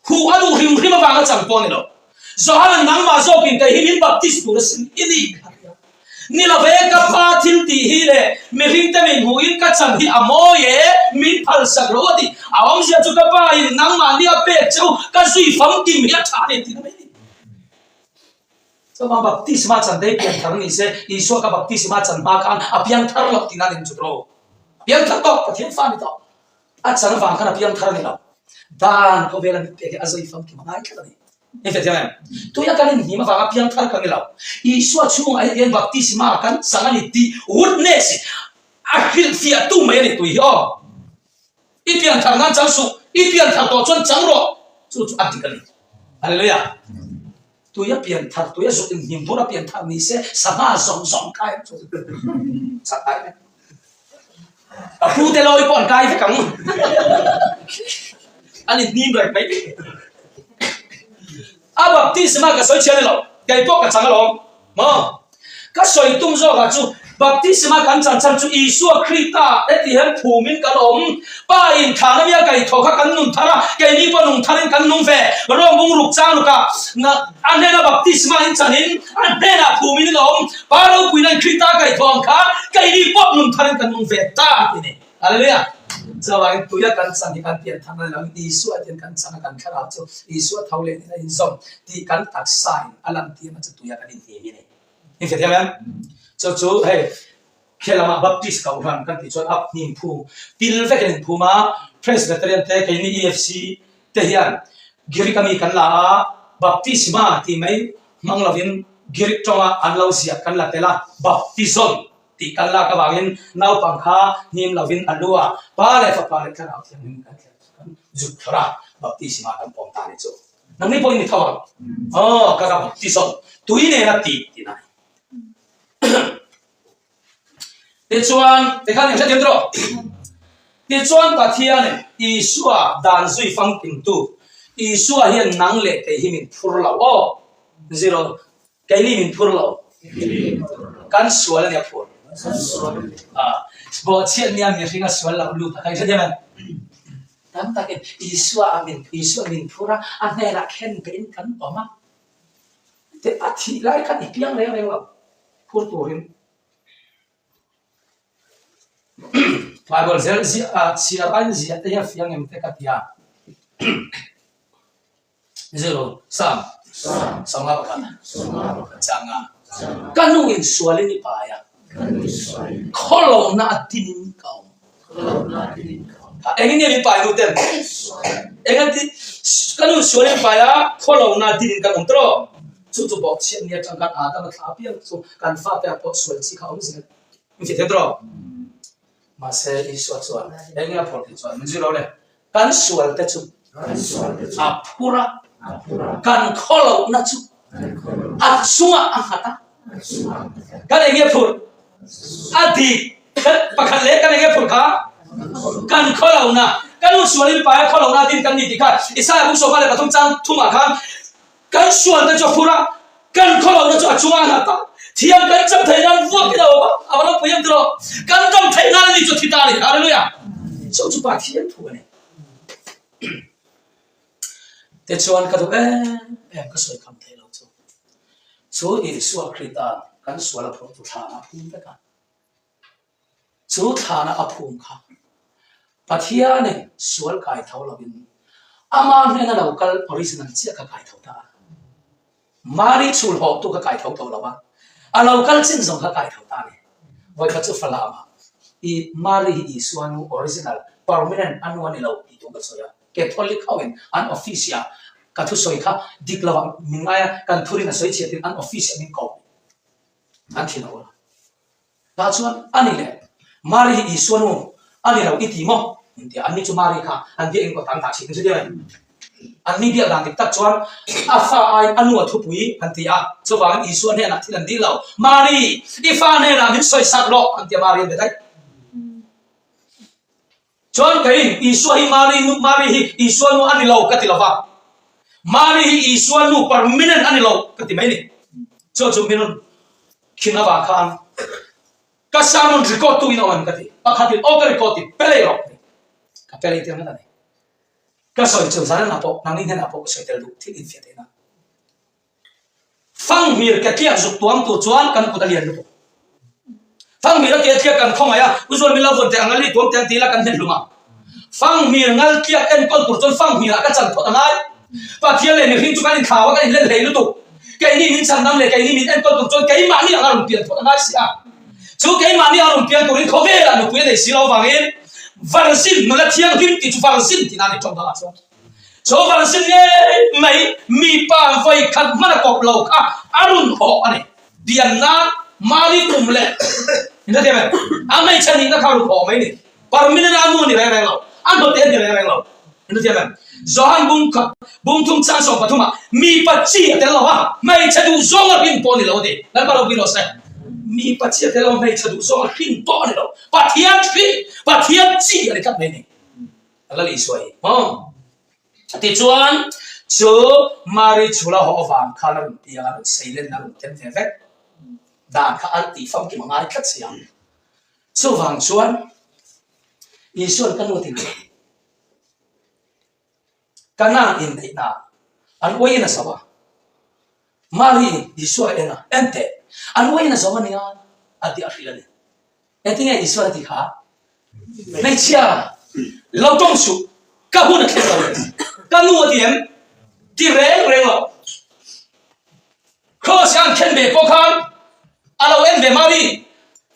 Huh a duh hrim hrim avang a chang pawh a ni lo. Johana nangmah zawkin kei hi min baptist tur a sin i ni, a ti a. Ni lo ve, ka pa thil tih hi leh mihring te min hmuhin ka chan hi a mawi e, min phalsak rawh a ti. A awmzia chu ka pa in nangmah nia pek che u, ka zui famkim hi a tha a ni, tih na mai a ni. Chuvang baptisma chan te hi pianthar ni se, Isua ka baptisma chan hma khan a piangthar loh tihna a ni chu tawh. Piangthar tawh, Pathian fa a ni tawh. A chan vang khan a piangthar a ni lo. Dan khawvela mit pek hi a zui famkim a ngai tlat a ni. Ni hrethiam em? Tuia kan inhnim avanga piang thar kan ni lo. Isua chhungah hetiang baptisma kan chang a ni tih witness a hrilhfiahtu mai a ni tui hi aw. I pian thar nan chang suh, i pian thar tawh chuan chang rawh. Chu chu a dik a ni. Hallelujah. Tuia pian thar, tuia zuk inhnim bur a pian thar ni se, sangha zawng zawng kai ang chu. Chak ai vek. Ka pu te lawi pawh an kai vek ang. An inhnim reng mai. A baptisma ka sawi chhiar ni lo, kei pawh ka chang alawm. Maw? Ka sawi tum zawkah chu baptisma kan chan chhan chu Isua Krista heti hian phumin kan awm. Pa in thahna mia kaihthawh kha kan nun thar a, keini pawh nung tharin kan nung ve. Rom bung ruk chang lukah a hnena baptisma in chanin a hnenah phumin in awm. Pa ropuina in Krista kaihthawh ang khan keini pawh nun tharin kan nung ve ta ti ni. Hallelujah! Chuvangin tuia kan chan hi kan pian thang a ni lo, Isua hian kan chan a, kan thlarau chu Isua tho leh nen a inzawm tih kan taksa in a lantir na chu tuia kan inhnim hi a ni. In hrethiam em? Chu chu hei khi lamah Baptist Kohhran kan tih chuan up hnim phum pil vek an inphum a, Presbyterian te keini EFC te hian Greek ami kan la a, Baptisma tih mai hmang lovin Greek tawnga an lo ziah kan la tel a, Baptizon. Tih kan lak avangin naupang kha hnim lovin a lu a, Pa leh Fapa leh Thlarau Thianghlim kan thlen chu kan zut thlawr a, baptisma kan pawm ta ni chu. Nangni pawhin ni tho ang. Aw, ka ka baptizon, tui nena tih tihna a ni. Tichuan, tikhan in hrethiam tawh. Tichuan Pathianin Isua dan zui famkimtu, Isua hian nang leh kei hi min phur lo aw, zero. Keini min phur lo. Kan sual a nia phur. Bawhchhiat nia mihring a sual loh lut a ka inhre diam em? Tam takin Isua a min Isua min phur a, a hnenah khen behin kan awm a. Te a thih lai khan i piang reng reng lo phur turin. Bible zel ziah a chhiar aiin ziah te hi a fiang em te ka ti a. Zero, Sam, Sawma pakhat, Changa, Ka nu in sualin i pai a, khawlohna a dinin ka awm. Engin nge min pai nu ten? Enga ti, ka nu sualin pai a, khawlohna a dinin kan awm tawh. Chu chu bawhchhiat ni atang khan Adama thla apiang chu kan fate ah pawh sual chi kha a awm zel. Min hrethiam tawh. Mahse Isua chuan enge a phawrh tih chuan min zir lo le. Kan sual te chu a phur a, kan khawlohna chu a chungah a nghat a. Kan enge phurh? A dik. Kan pakhat leh kan enge phurh kha? Kan khawlohna. Kan u sualin pai a khawlohna din kan ni tih kha Isaiah bung 43 chang thumah khan Kan sual te chu a phur a, kan khawlohna chu a chungah a nghat a, thiam kan cham theih nan vuakin a awm a, a va ropui em tiraw? Kan dam theih nan a ni chu a thi ta a ni. Hallelujah! Chu chu Pathian thu a ni. Tichuan ka duh em em ka sawi kham theih lo chu, chu Isua Krita kan sual a phurtu thlan a phum vek a. Chu thlana a phum kha Pathianin sual kai tho lovin ama hnena lo kal original chiah kha kai tho ta a. Mari chhul hawhtu kha kai tho tawh lo a, a lo kal chin zawng kha kai tho ta a ni. Vawikhat chu Falam ah i Mari hi Isua nu original permanent a nu a ni lo tih tur ka sawi a. Catholic ho in an office ah ka thusawi kha dik lo ah min ngai a, kan thurin a sawi chhiat in an office ah min ko an thin a ur a. Tah chuan a ni le, Mari hi Isua nu a ni lo i ti maw? Min ti a, anni chu Mari kha an biak engkaw tan dah chhin chu diam em? Anni biak dan dik tak chuan a fa aiin a nu a thupui an ti a, chuvangin Isua hnenah thil an dil lo, Mari, i fa hnenah min sawisak rawh an ti a, Mari an be daih. Chuan kei, Isua hi Mari nu, Mari hi Isua nu a ni lo ka ti lo va, Mari hi Isua nu permanent a ni lo ka ti mai ni. Chuan chu min rawn khin avang khan ka sermon record tu in a awm em ka ti. Pakhatin aw ka record ti pe lei rawh ka ti. Ka pe lei tir ngat a ni. Ka sawi chu zanin ah pawh nangni hnenah pawh ka sawi tel duh thil infiah theihna. Fanghmir ke tliak zuk tuam tur chuan kan kut a lian lutuk. Fanghmir a ke tliak kan khawngaih a, U Zual min lo vawn teh ang a li tuam teh ang ti ila kan hmet hlum a. Fanghmir ngal tliak enkawl tur chuan fanghmir ah ka chan phawt a ngai. Pathian leh mihring chu kan inthlau a, kan inlen hlei lutuk. Keini min chhandam leh keini min enkawl tur chuan keimahni ang a rawn pian phawt a ngai si a. Chu keimahni a rawn pian turin khawvelah nupui a nei si lo vangin. Virgin, nula thianghlim tih chu virgin tihna a ni tawng dangah chuan. Chu virgin ngei mai mipa vawi khat hman a kawp lo kha a rawn hawh a ni. Pian nan Mari kum leh inhrethiam em? A hmeichhe nihna kha a rawn hawh mai a ni. Parminena a nu a ni reng reng lo, a hnawte a ni reng reng lo. Inhrethiam em? Johan bung khat, bung thum chang sawm pathumah mipa chi a tel lo a, hmeichhe duh zawng a hrin pawh a ni lo a ti. Lalpa ropui rawh se. Mipa chi a tel lo a, hmeichhe duh zawng a hrin pawh a ni lo. Pathian hrin, Pathian chi a ni tlat mai a ni. Lal Isua hi maw? Tichuan, chu Mari chhula haw avang khan a rawn piang a, rawn seilen a rawn ken ve vek. Dan kha an tih famkim a ngai tlat si ang. Chuvang chuan Isua'n ka nu ti lo. Kanaan inneihna an uaiin a zo a. Mari-in Isua a en a, En teh, an uaiin a zo a nia, a ti a hrilh a ni. Engtinge Isua'n a ti kha? Hmeichhia, lo tawng suh, ka hun a thleng lo le. Ka nu a ti em? Ti reng reng lo. Kraws an khen ve pawh khan a lo en ve Mari,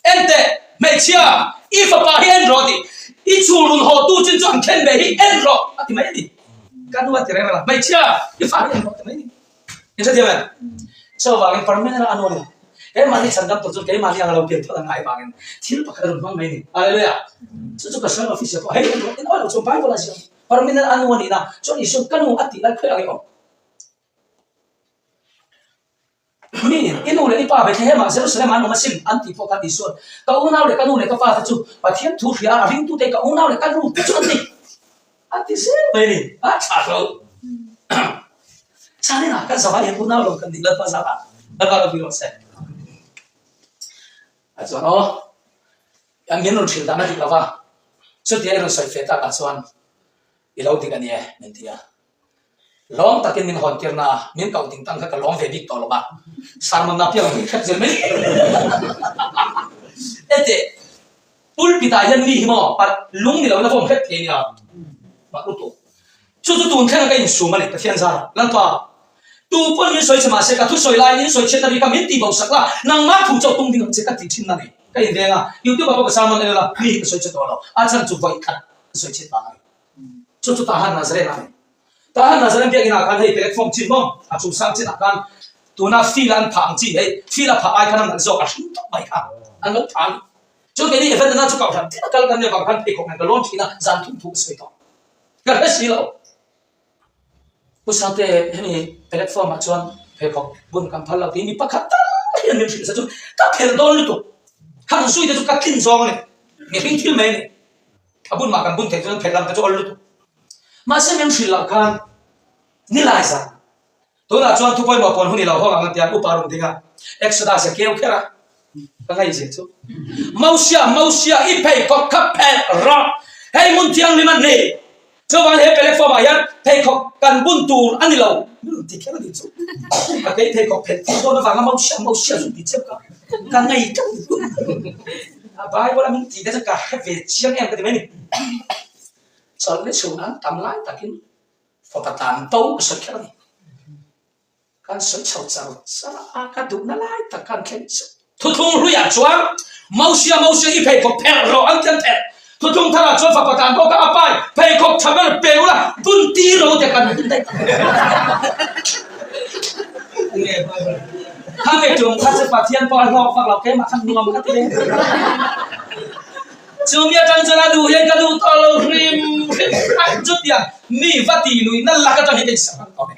En teh, hmeichhia, i fapa hi en rawh tih, i chhul run haw tu chin chu an khen ve hi en rawh a ti mai a ni. Ka nu a ti reng reng a, hmeichhia, i fa hi en rawh a ti mai a ni. In hrethiam em? Chuvangin Parmena a nu a ni. He mahni chhandam tur chuan keimahni anga lo pian phawt a ngai vangin thil pakhat a rawn hmang mai a ni. Hallelujah! Chu chu ka sawi office pawh hei en rawh, en awi lo chuan Bible a ziak. Parmena a nu a nihna chuan Isua'n ka nu a tih lai khawi ang i awm? Mi, i nu leh i pa Bethlehem ah Jerusalem ah an awm asin an tih pawh khan Isua'n, Ka unau leh ka nu leh ka pa te chu Pathian thu hria a ringtute ka unau leh ka nu te chu an ni. A ti zel mai a ni. A tha tho. China kan zavai hian unau lo kan nih Lalpa zat ah Lalpa ropui rawh se. A chuan aw, an min rawn hrilh dan a dik lova, chutia i rawn sawi fe takah chuan i lo dik a ni e, min ti a. Lawm takin min hawn tirna a, min koh ding tang kha ka lawm ve bik tawh lo va, sermon na piang hming hrep zel mai. Ete, pulpit ah hian mi hi maw pat lung ni lo na vawm hrep thei nia, mak lutuk. Chu chu tun thlenga ka insum a ni, Pathian zara, Lalpa, tu pawn min sawi che mahse ka thusawi laiin in sawi chhiatna ri kha min tih bo sak la, nangmah thu chauh tum ding ang che ka ti thin a ni. Ka inveng a, YouTube ah pawh ka sermon en ila, mi hi ka sawi che tawh lo, a chhan chu vawi khat ka sawi chhiat vang a ni. Chu chu Tahan Nazareth a ni. Tahan Nazareth biakinn ah khan hei platform chin maw a chung sang chin ah khan tuna field an phah ang chi hei field a phah ai khan a nalh zawk a hring tawp mai kha an lo phah a ni. Chu keini event na chu kohhran tin a kal kan nih avang khan pheikhawk nen ka lawn thin a zan thum thu ka sawi tawh. Ka hre si lo. Pu Sangte hemi platform ah chuan pheikhawk bun kan phal lo tih mi pakhat tal hian min hrilh sa chu ka phelh dawn lutuk. Khang zui te chu ka tlin zawng a ni. Mihring thil mai a ni. A bun mah kan bun theih chuan phelh lam te chu awl lutuk. Mahse min hrilh loh khan nilai zan. Tunah chuan thu pawimawh pawn hun i lo hawng ang a tia upa rawn ding a, Exodus a keu kher a, ka ngaihzia chu. Mosia, Mosia, i pheikhawk kha phelh rawh, hei hmun thianghlim a ni. Chuvang he platform ah hian pheikhawk kan bun tur a ni lo. Min rawn ti kher a nih chu. Ka kei pheikhawk phelh tir dawn avanga Mosia, Mosia chu ti cheu ka ka ngei tlat. A Bible a min tih te chu ka hre ve chiang em ka ti mai ni. Chawlhni chhun an tam lai takin fapa tan to ka sawi kher a ni. Kan sawi chho char char a, ka duhna lai tak khan thleng chauh. Thuthlung hluiah chuan Mosia Mosia i pheikhawk pherh rawh an ti an pherh. Thuthlung tharah chuan fapa tan pawh kha a pai pheikhawk tha ber pe ula bun tir rawh u tih kan hun daih tak. Kha mi tum kha chu Pathian pawh a hlawk vak lo keimah khan nuam ka ti ve. Chu mi atang chuan a duh hian ka duh tawh lo hrim hrim a chutiang mi va tih luihna lak atang hi ka insak ang tawh e.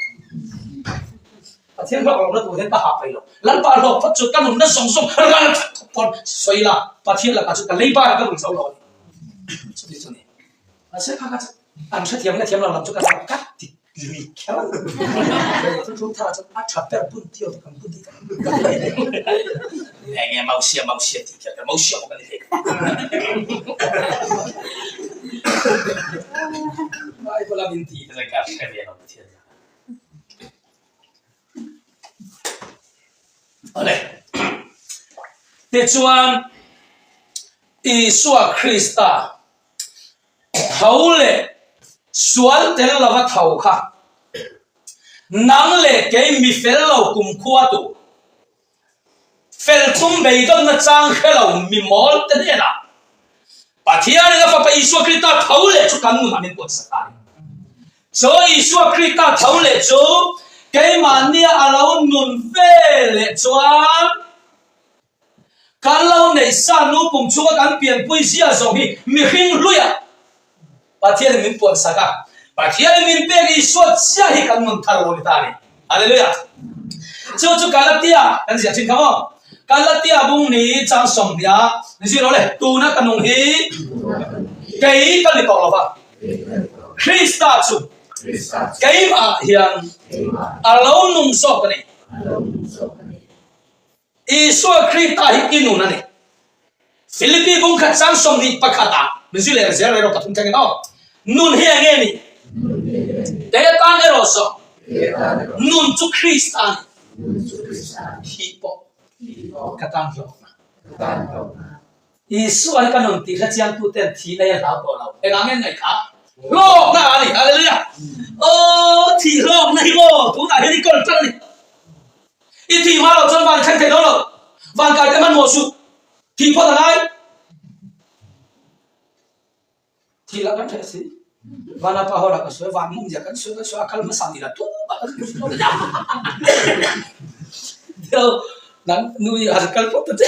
Pathian hlawk lohna tur hian ka hah peih lo. Lalpa hlawk phawt chu ka nunna zawng zawng ral that khawp pawn sawi la Pathian lakah chu ka leiba in ka run zo lo a ni. Chuti chu a ni. Mahse kha kha chu an hrethiam nge thiam lo lam chu ka zau ka ti lui kher a. Thuthlung tharah chuan a tha ber bun tio te kan bun tih ka Eng nge Mosia Mosia tih kher kha Mosia pawh ka ni hlei. Bible a min tih te ka hre ve lo Pathian zah. Awle. Tichuan Isua Krista Tho leh sual tel lova tho kha nang leh kei mi fel lo kumkhua tur, fel tum beidawnna chang hre lo mi mawl te hnenah. Pathianin a Fapa Isua Krista tho leh chu kan nunah min puansak ta a ni. Chu Isua Krista tho leh chu keimahnia a lo nun ve leh chuan kan lo neih sa nu pum chhunga kan pianpui zia zawng hi mihring hluiah Pathianin min puansak a. Pathianin min pek Isua chiah hi kan nun thar lo ni ta a ni. Hallelujah! Chu chu Galatia kan ziah thin kha maw? Galatia bung ni chang 20 ah ni zui lo le, tuna ka nung hi kei ka ni tawh lo va, Krista chu keimah hian a lo nung zawk a ni. Isua Krista hi i nun a ni. Philippi bung khat chang 21 ah min zui leh zel erawh pathum thlengin aw. Nun hi eng nge ni? Kei atan erawh zawng nun chu Krista a ni. Thih pawh ka tan hlawkna. Isua hi ka nun tih hrechiang tu ten thihna hi a hlau tawh lo. Engah nge ngaih kha? Hlawkna a ni. Hallelujah! Aw thih hlawkna hi maw tunah hian i kawl tan a ni. I thih hma loh chuan van thleng thei dawn lo. Van kai te hmanhmawh suh. Thih phawt a ngai. Thih lah kan hreh si. Vana pa hawla ka sawi, van mum zia kan sawi kan sawi a kal hmasa ni la tumah kan hmu lo. Deuh nang nu i han kal phawt ta che.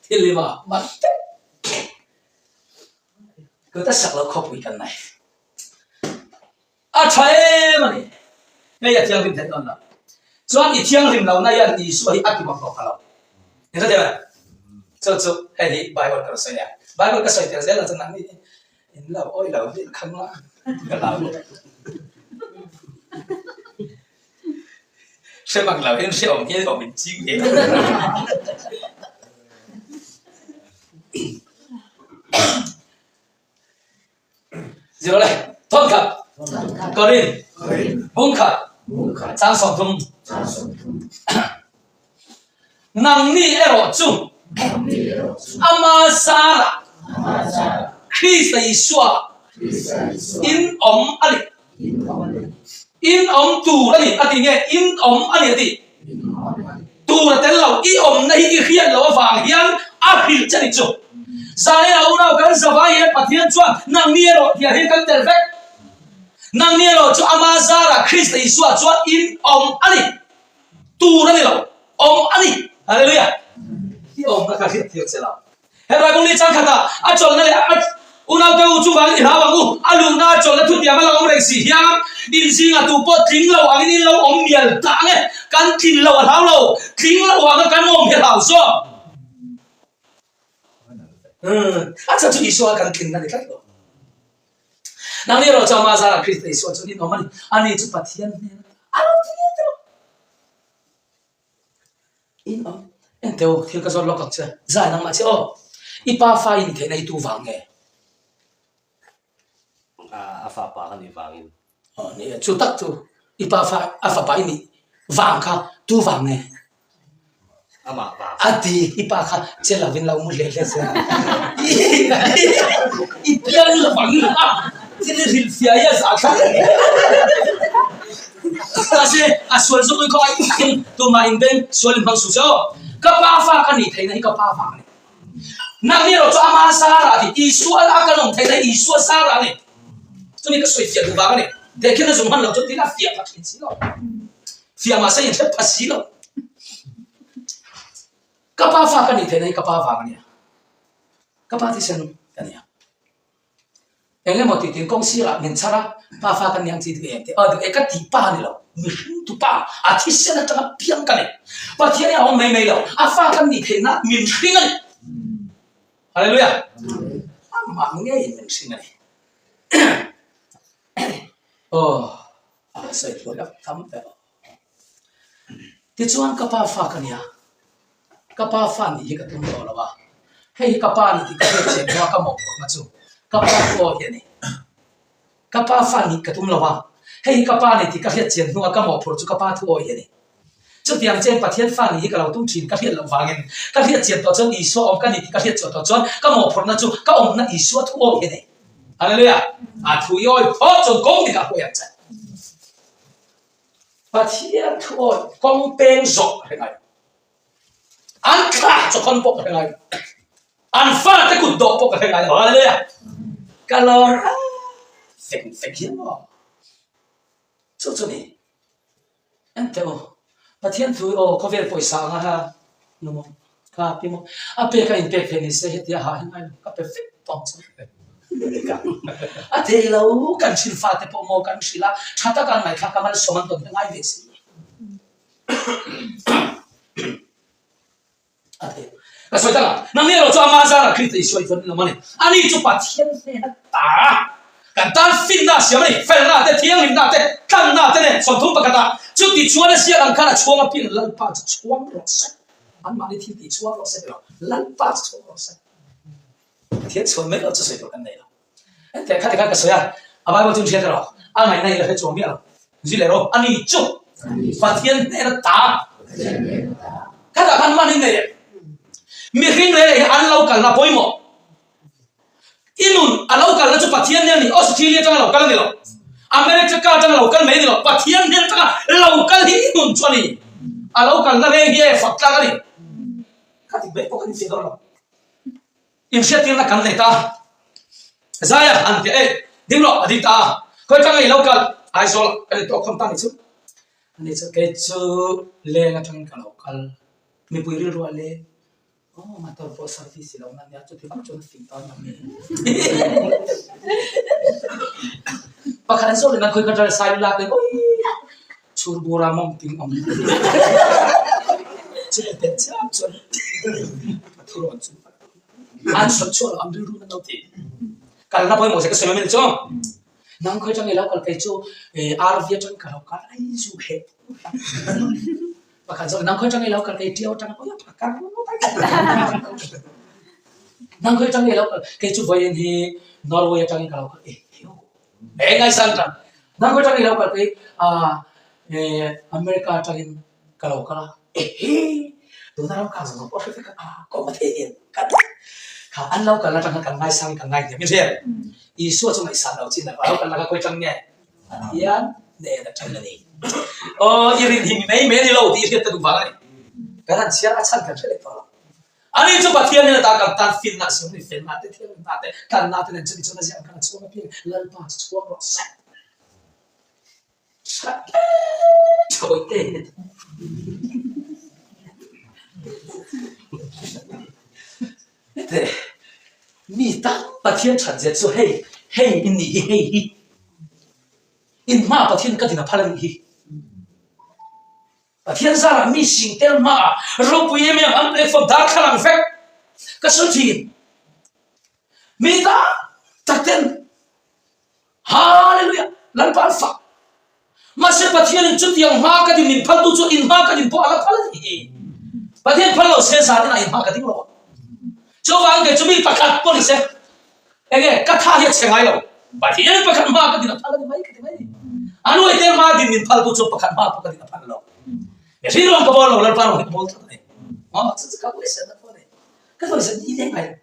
Thil hi ma man tep. Ka sak lo khawpui kan nei. A tha em a ni. Hei a thianghlim theih dawn lo. Chuan i thianghlim lohna hian Isua hi a ti bawk bawk a lo. Ni hre deuh em? Chu chu hei hi Bible ka rawn sawi nia. Bible ka sawi tel zel lo chuan nangni hi in lo awi lo vel khang la ka hlau lutuk. Hre bak lo hian hreawm hian awm in ching ve. Zero le, thawn khat, Korin, bung khat, chang 30. Nangni erawh chu ama zarah Krista Isua in awm a ni. In awm tur a ni a ti nge in awm a ni a ti. Tur a tel lo, i awmna hi i hriat loh avang hian a hrilh che ni chu. Zanin a unau kan zavai hian Pathian chuan nangni erawh tiah hian kan tel vek. Nangni erawh chu ama zarah Krista Isua chuan in awm a ni. Tur a ni lo, awm a ni. Hallelujah! I awmna kha hriat tir che lo. He Bible ni chang khatah a chawlhna leh a unaute u chuvangin i hlau ang u, a luhna a chawlhna thutiam a lo awm reng si hian in zingah tu pawh tling lo angin in lo awm mial dah ang e, kan tlin lo a hlau lo, tling lo anga kan awm hi a hlau zawk. A chhan chu Isua kan tlinna ni tlat lo. Nangni erawh chuan amah zarah Krista Isua chuan in awm a ni, ani chu Pathian hnena a lo ti ngei ta lo. In awm. Enteh aw, thil ka zawt lawk ang che. Zai nangmah che aw. I pa fa i ni theihna hi tu vang nge? A fapa ka nih vangin. Aw ni e, chu tak chu i pa fa, a fapa i nih vang kha tu vang nge? Amah vang. A ti, i pa kha che lovin lo mu hle hle se. I piang lovang a, thil i hrilhfiah hi a zah thlak. Mahse, a sual zawk in khawngaih takin tumah in beng sual in hmang suh che aw. Ka pa fa ka nih theihna hi ka pa vang a ni. Nangni erawh chu ama zarah a ni. Isua a kan awm theihna hi Isua zarah a ni. Chumi ka sawi fiah duh vang a ni. Tehkhin a zung hman loh chu tin a fiah pha thin si lo. Fiah mahse in hre pha si lo. Ka pa fa ka nih theihna hi ka pa vang a nia. Ka pa thisen ka nia. Eng emaw tih tin kawng sirah min chhar a, pa fa ka niang chi duh em tih, aw duh e ka tih pa a ni lo, mihring tu pa, a thisen atanga piang ka nei. Pathian hi a awm mai mai lo, a fa kan nih theihna min hring a ni. Hallelujah! Amah ngeiin min hring a ni. Aw, a sawi thuai a tam ber. Tichuan ka pa fa ka nia, Ka pa fa nih hi ka tum tawh lo a, hei hi ka pa ni tih ka hriat chian hnuah ka mawhphurhna chu ka pa pawh hi a ni. Ka pa fa nih ka tum lo a, hei hi ka pa ni tih ka hriat chian hnuah ka mawhphurh chu ka pa thu awi hi a ni. Chutiang chen Pathian fa nih hi ka lo tum thin ka hriat loh vangin ka hriat chian tawh chuan Isua awm ka ni tih ka hriat chhuah tawh chuan ka mawhphurhna chu ka awmna Isua thu awi hi a ni. Hallelujah! A thu i awi phawt chuan kawng dikah pawh i ang che. Pathian thu awi kawng peng zawh a hre ngai. An thlah chawkhawn pawh ka hre ngai lo. An fate kut dawh pawh ka hre ngai lo. Hallelujah! Ka lawm fek fek hian maw? Chu chu ni. Enteh aw, Pathian thu aw khawvel pawisa anga ha nu maw kha pi maw a pek a inpek theih ni se hetia ha hi ngai lo ka pe vek tawng chu a thei lo kan hrilh fate pawh maw kan hrilh a tha taka an ngaihthlak a malsawm an tawn hi ngai ve si. A ti. Ka sawi tak a, nangni erawh chu ama zarah Krista Isua i chuan in awm a ni. Ani chu Pathian hnena ta kan tan finna a siam a ni, felna te, thianghlimna te, tlanna te nen 30 pakhatah chuti chuan a ziak ang khan a chhuang apiang Lalpa chu chhuang rawh se. Anmahni thil tih chhuang rawh se ti lo, Lalpa chu chhuang rawh se. Pathian chhuan mai loh chu sawi tur kan nei lo. Hetiang kha tikhan ka sawi a, a Bible chu in hriat erawh a ngaihna in la hre chuang miah lo. Zui leh rawh, ani chu Pathian hnena ta khatah khan man in nei em? Mihring reng reng hi an lo kalna pawimawh. I nun a lo kalna chu Pathian hnen a ni, Australia atanga lo kal a ni lo, America atanga lo kal mai a ni lo, Pathian hnen atanga lo kal hi i nun chu a ni. A lo kalna reng hi e fak tlak a ni. Khati mai pawh kan infiah dawn lo. Inhriattirna kan nei ta. Zaia an ti a, Ei, ding rawh, a ding ta a. Khawi atanga i lo kal? Aizawl ah kan intawh khawm ta ni chu. Ani chu, Kei chu leng atangin ka lo kal. Mipui rilru a leng. Aw, motor pawh service i lo na nia, chuti vak chuan a fing ta aniang mi. Pakhat an zawh leh nan khawi ka ṭal sai lak in, Awii, chhur bura mawng ting awm. Chuti teh chiam chuan a thu rawn chu an sawi chhuah lo, an rilru na lo ti. Kalna pawimawh zia ka sawi mai mai chu. Nang khawi atang i lo kal kei chu RV atang ka lo kal ai zu heh. Pakhat zawk nang khawi atang i lo kal kei Tiau atang oi a kar Nang khawi atang i lo kal kei chu vawiin hi Norway atangin ka lo kal e heu. He ngaihsan tang nang khawi atang i lo kal kei America atangin ka lo kal a ehe tuna ram kha zawng pawh hre vek a ka awm thei em ka ti kha an lo kal atang khan kan ngaisang kan ngai hniam i hriat Isua chu ngaihsan lo chin a lo kal laka khawi atang nge Pathian nen atang a ni aw i rin hi mi mai mai a ni lo tih i hriat ka duh vang a ni kan han chhiar a chhan kan hre leh tawh lo Ani chu Pathian in ata kan tan finna a siam a ni, felna te, thianghlimna te, tlanna te nen chumi chuan a ziah ang khan a chhuang apiang Lalpa chu chhuang rawh se. Tha thawi te hi ni. Hete mi tam Pathian that zet chu hei hei in nih hi hei hi in hma Pathian ka din a phal a nih hi. Pathian zarah mi sing tel hmaah ropui em em an platform darthlalang vek ka sawi thin. Mi tam tak ten Hallelujah Lalpa an fak. Mahse Pathianin chutiang hma ka din min phaltu chu in hma ka din pawh a la phal a ni. Pathian phal lo se zanin ah in hma ka ding lo ang. Chuvangin kei chu mi pakhat pawh ni se Enge ka tha hi a chhe ngai lo. Pathian pakhat hma ka din a phal a ni mai ka ti mai. A nuai te hma din min phal tu chu pakhat hma pawh ka din a phal lo. Mihring rawng ka bawl lo, Lalpa rawng hi ka bawl tlat a ni. Aw chu chu ka huaisen na pawh a ni. Ka huaisen ni leng ngai lo.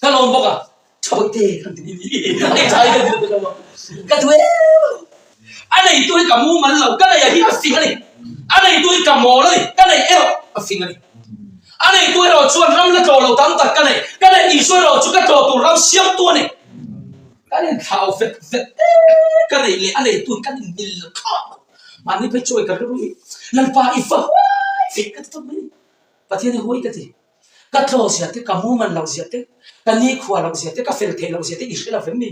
Ka lawm bawk a, tha bawih te kan ti ni ni. Hei tha hi ka ti lo a. Ka duh em lo. A neitu hi ka mumal lo, ka neih a hi a fing a ni. A neitu hi ka mawl a ni, ka neih erawh a fing a ni. A neitu erawh chuan ram la tlawh lo tam tak ka nei, ka neih Isua erawh chu ka tlawh tur ram siamtu a ni. Kan inthlau vet vet em ka neih leh a neitu hi kan inmil thlawt lo. Mahni phei chuai ka rilru hi Lalpa i fa huai ve ka ti tawp mai ni. Pathian i huai ka ti. Ka tlawh zia te, ka mumal loh zia te, ka nikhua loh zia te, ka fel theih loh zia te i hre lo vem ni?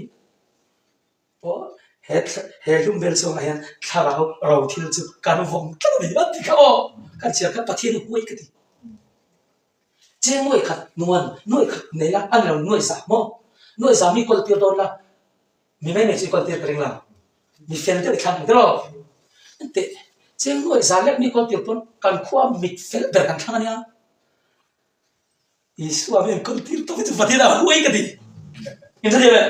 Pawh he he hlum vel chungah hian thlarau ro thil chu kan vawm tlat a ni a ti kha aw kan chhiar khan Pathian hi huai ka ti. Cheng nuai khat nuan nuai khat nei la a ni lo nuai za maw nuai za mi kawl tir dawn la mi mai mai chu i kawl tir ka ring lo mi fel deuh i thlang ang tiraw teh cheng nuai za lek mi kawl tir pawn kan khua mit fel ber kan thlang a nia. Isua mi an kawl tir tawp hi chu Pathian a huai ka ti. In hre thei ve?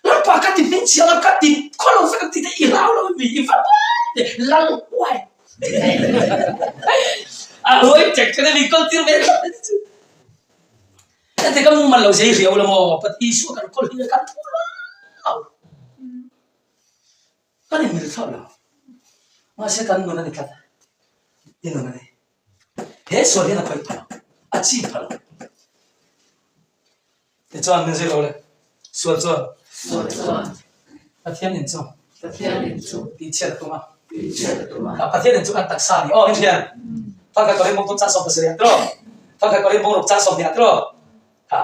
Lalpa ka ti hming chhiang a, ka ti khaw lo vek ang tih te i hlau lo mi i va huai te lal huai. A huai ṭek ṭek a mi kawl tir ve thlap te chu. Heti ka mumal lo zei riau lo maw Isua kan kawl hi kan thu lo. Kan inmil thlawt lo. Mahse kan nun a ni tlat. I nun a ni. He sual hian a khawih pha lo, a chim pha lo. Tichuan min zir lo le. Sual chuan. Sual chuan. Pathian in chu. Pathian in chu. Tihchhiat a tum a. Tihchhiat a tum a. Ka Pathian in chu kan taksa a ni. Aw in hriat. Thawkhat Korin bung thum chang 17 ah tiraw? Thawkhat Korin bung ruk chang 20 ah tiraw? Ha.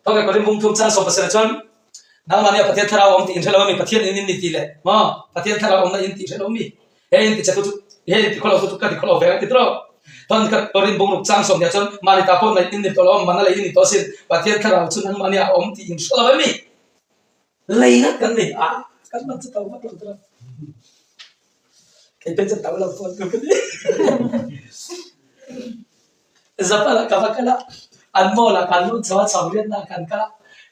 Thawkhat Korin bung thum chang 17 chuan nangmahni a Pathian thlarau awm tih in hre lo a mi? Pathian in in ni tih leh maw? Pathian thlarau awmna in tih hre lo mi? He in ti chetu chu he in ti khawlo tu chu ka ti khawlo ve ang ti tiraw? Thawkhat khat Korin bung ruk chang 20 ah chuan mahni ta pawh naih in ni tawh lo a, mana lei in ni tawh asin. Pathian thlarau chu nangmahni a awm tih in hre lo a mi? Lei ngat kan nei a, kan man chu to vak lo tiraw? Kei pen chuan to lo pawh tur ka ni. Japan ah ka va kal a, an mall ah kan lut chho a, chho riatna ah kan kal a,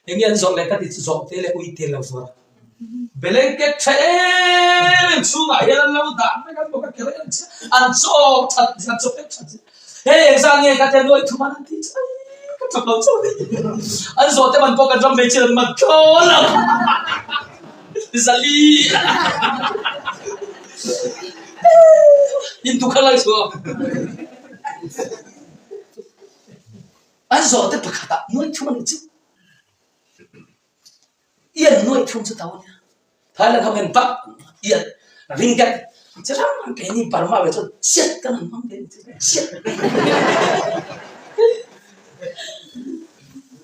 eng nge an zawrh leh ka ti chu zawh te leh ui te lo zawrh a. Blanket tha em em chhungah hian an lo dah vek a, an bawk a kher em chiah, an chaw that an chaw pek that chiah. Hei engzah nge ka tia nuai thum an an tih chu aii ka chawp lo chauh ni. An zawh te man pawh kan ram hmeichhia an man thlawn lo. Zali in tu kha lai chu. An zawh te pakhat ah nuai thum an ni chu. Ian nuai thum chu to a nia. Thailand ho hian bak ian ringget chi hrang hrang keini Burma ve chuan chiat kan han hmang ve chu chiat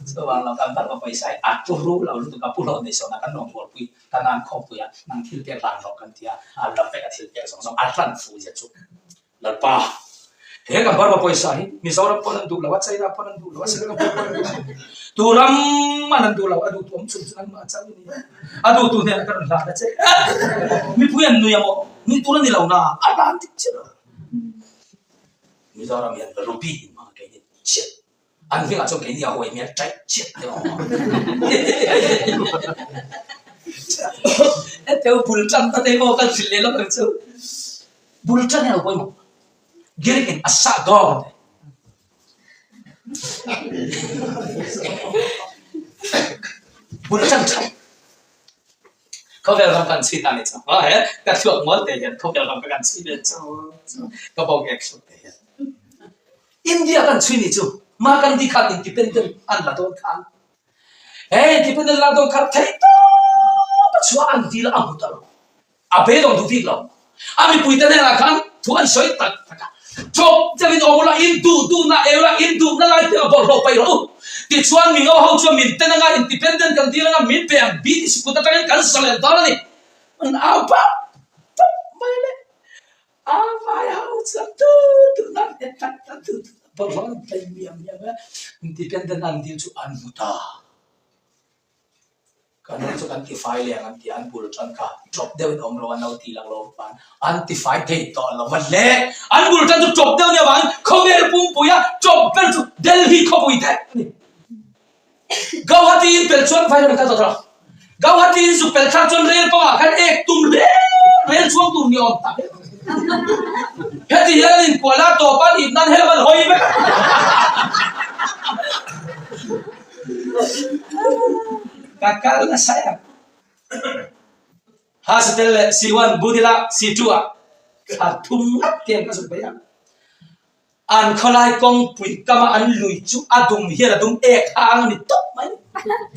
chuvang lo kan Burma pawisa hi a turu lo lutuk a pu hlawh nei sawn a kan rawn bualpui ta nan khawmpui a nang thil pek hlan rawh kan tia a la vek a thil pek zawng zawng a hlan fu zia chu. Lalpa, he kan Burma pawisa hi Mizoram pawn an duh lo a, China pawn an duh lo a, Sri Lanka pawn an duh lo. Tu ram an an duh lo, a duhtu awm chhun chu nangmah a chauh i ni a. A duhtu hnenah ka rawn hlan a che. Mipui an nui a maw? Nui tur a ni lo na, a hlan dik chiah lo. Mizoram hian rupee in hmang a kei ni chiah. An hmingah chuan keini a huai hmel chaih chiah te awm a. Heteu bul tan ta te maw kan hrilh leh lawk ang chu. Bul tan hian a pawimawh. Greek in a sah dawng a ti. Bul tan that. Khawvel ram kan chhui ta ni chu. He ka thluak mawl te hian khawvel ram ka kan chhui ve chu. Ka bawng ek thluk te hian. India kan chhui ni chu mah kan ti khan independent an la dawn khan he independent lak dawn khan thei tawp a chhuah an dil a hmu ta lo a beidawng duh bik lo a mipui te hnenah khan thu an sawi tak tak a chawp deuhin awm ula in duh duhna eu la in duhna lai piangah bawlhhlawh paih rawh u tichuan mingo ho chuan min ten anga independent kan dil anga min pe ang British kut atangin kan zalen dawn a ni an au pap pap mai le. A vai ho chuan tu tu nan e tak tak tu tu bawlhhlawh an tlei miam miam a, independent an dil chu an hmu ta. Kan ram chu kan tifai leh ang an ti a, an bul tan kha ṭawp deuhin awm lo an lo ti lang lo van an tifai thei tawh lo va hle. An bul tan chu ṭawp deuh nia vangin khawvel pumpui a ṭawp ber chu Delhi khawpui te a ni. Gauhati in pel chuan vai ram kal tawh tawh. Gauhati in zuk pel thlak chuan rel pangah khan ek tum rel rel chuang tur ni awm tak. Heti hian an inkual a, tawp an ip nan helam an hawi vek a. Ka kal nasa em. Hospital leh C1 Budila C2 ah thla thum ngat tiang ka zuk bei a. An khawlai kawngpui kama an lui chu a dum hian a dum ek hang a ni tawp mai.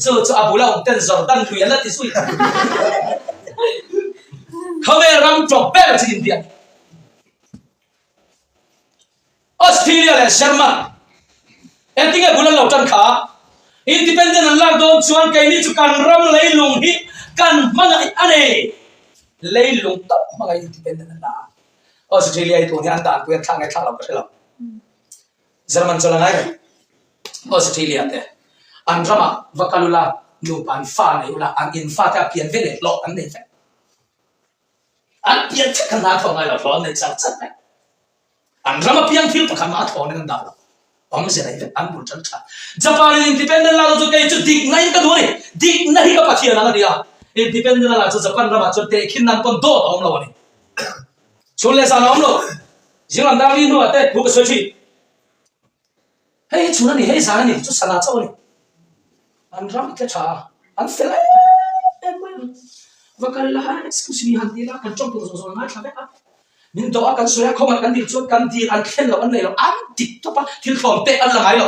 Chu chu a bula awm ten Jordan lui an la ti zui. Khawvel ram tawp ber chu India a ni. Australia leh German engtinge bul an lo tan kha? Independent an lak dawn chuan keini chu kan ram leilung hi kan hmangaih a ni. Leilung tawp hmangaih independent an la a. Australia hi tun hi an danpui an thlak nge thlak lo ka hre lo. German chu la ngai reng. Australia te an ramah va kal ula nupa an fa nei ula an in fa te a pian ve leh hlawh an nei vek. An pian thek kha hna thawh ngai lo hlawh an nei char char vek. An ram a piang thil pakhat mah a thawn in an dah lo. Awmze nei vek an bul tan tha. Japan in independent lak chu kei chu dikna in ka duh a ni. Dikna hi ka Pathian ang a ni a. Independent a lak chu Japan ramah chuan tehkhin nan pawn dawt a awm lo a ni. Chhun leh zan a awm lo. Zinglam dar li hnuah te thu ka sawi thin. Hei hi chhun a ni, hei zan a ni, chu sana chauh a ni. An ram te tha a, an fel em em mai a. Va kal la, excuse me han ti la, kan tawng tur zawng zawng a ngaithla vek a. Min dawh a kan sawi a, khawngaih kan dil chuan kan dil an thlen loh an nei lo, an dik tawp a, thil thlawm pek an la ngai lo.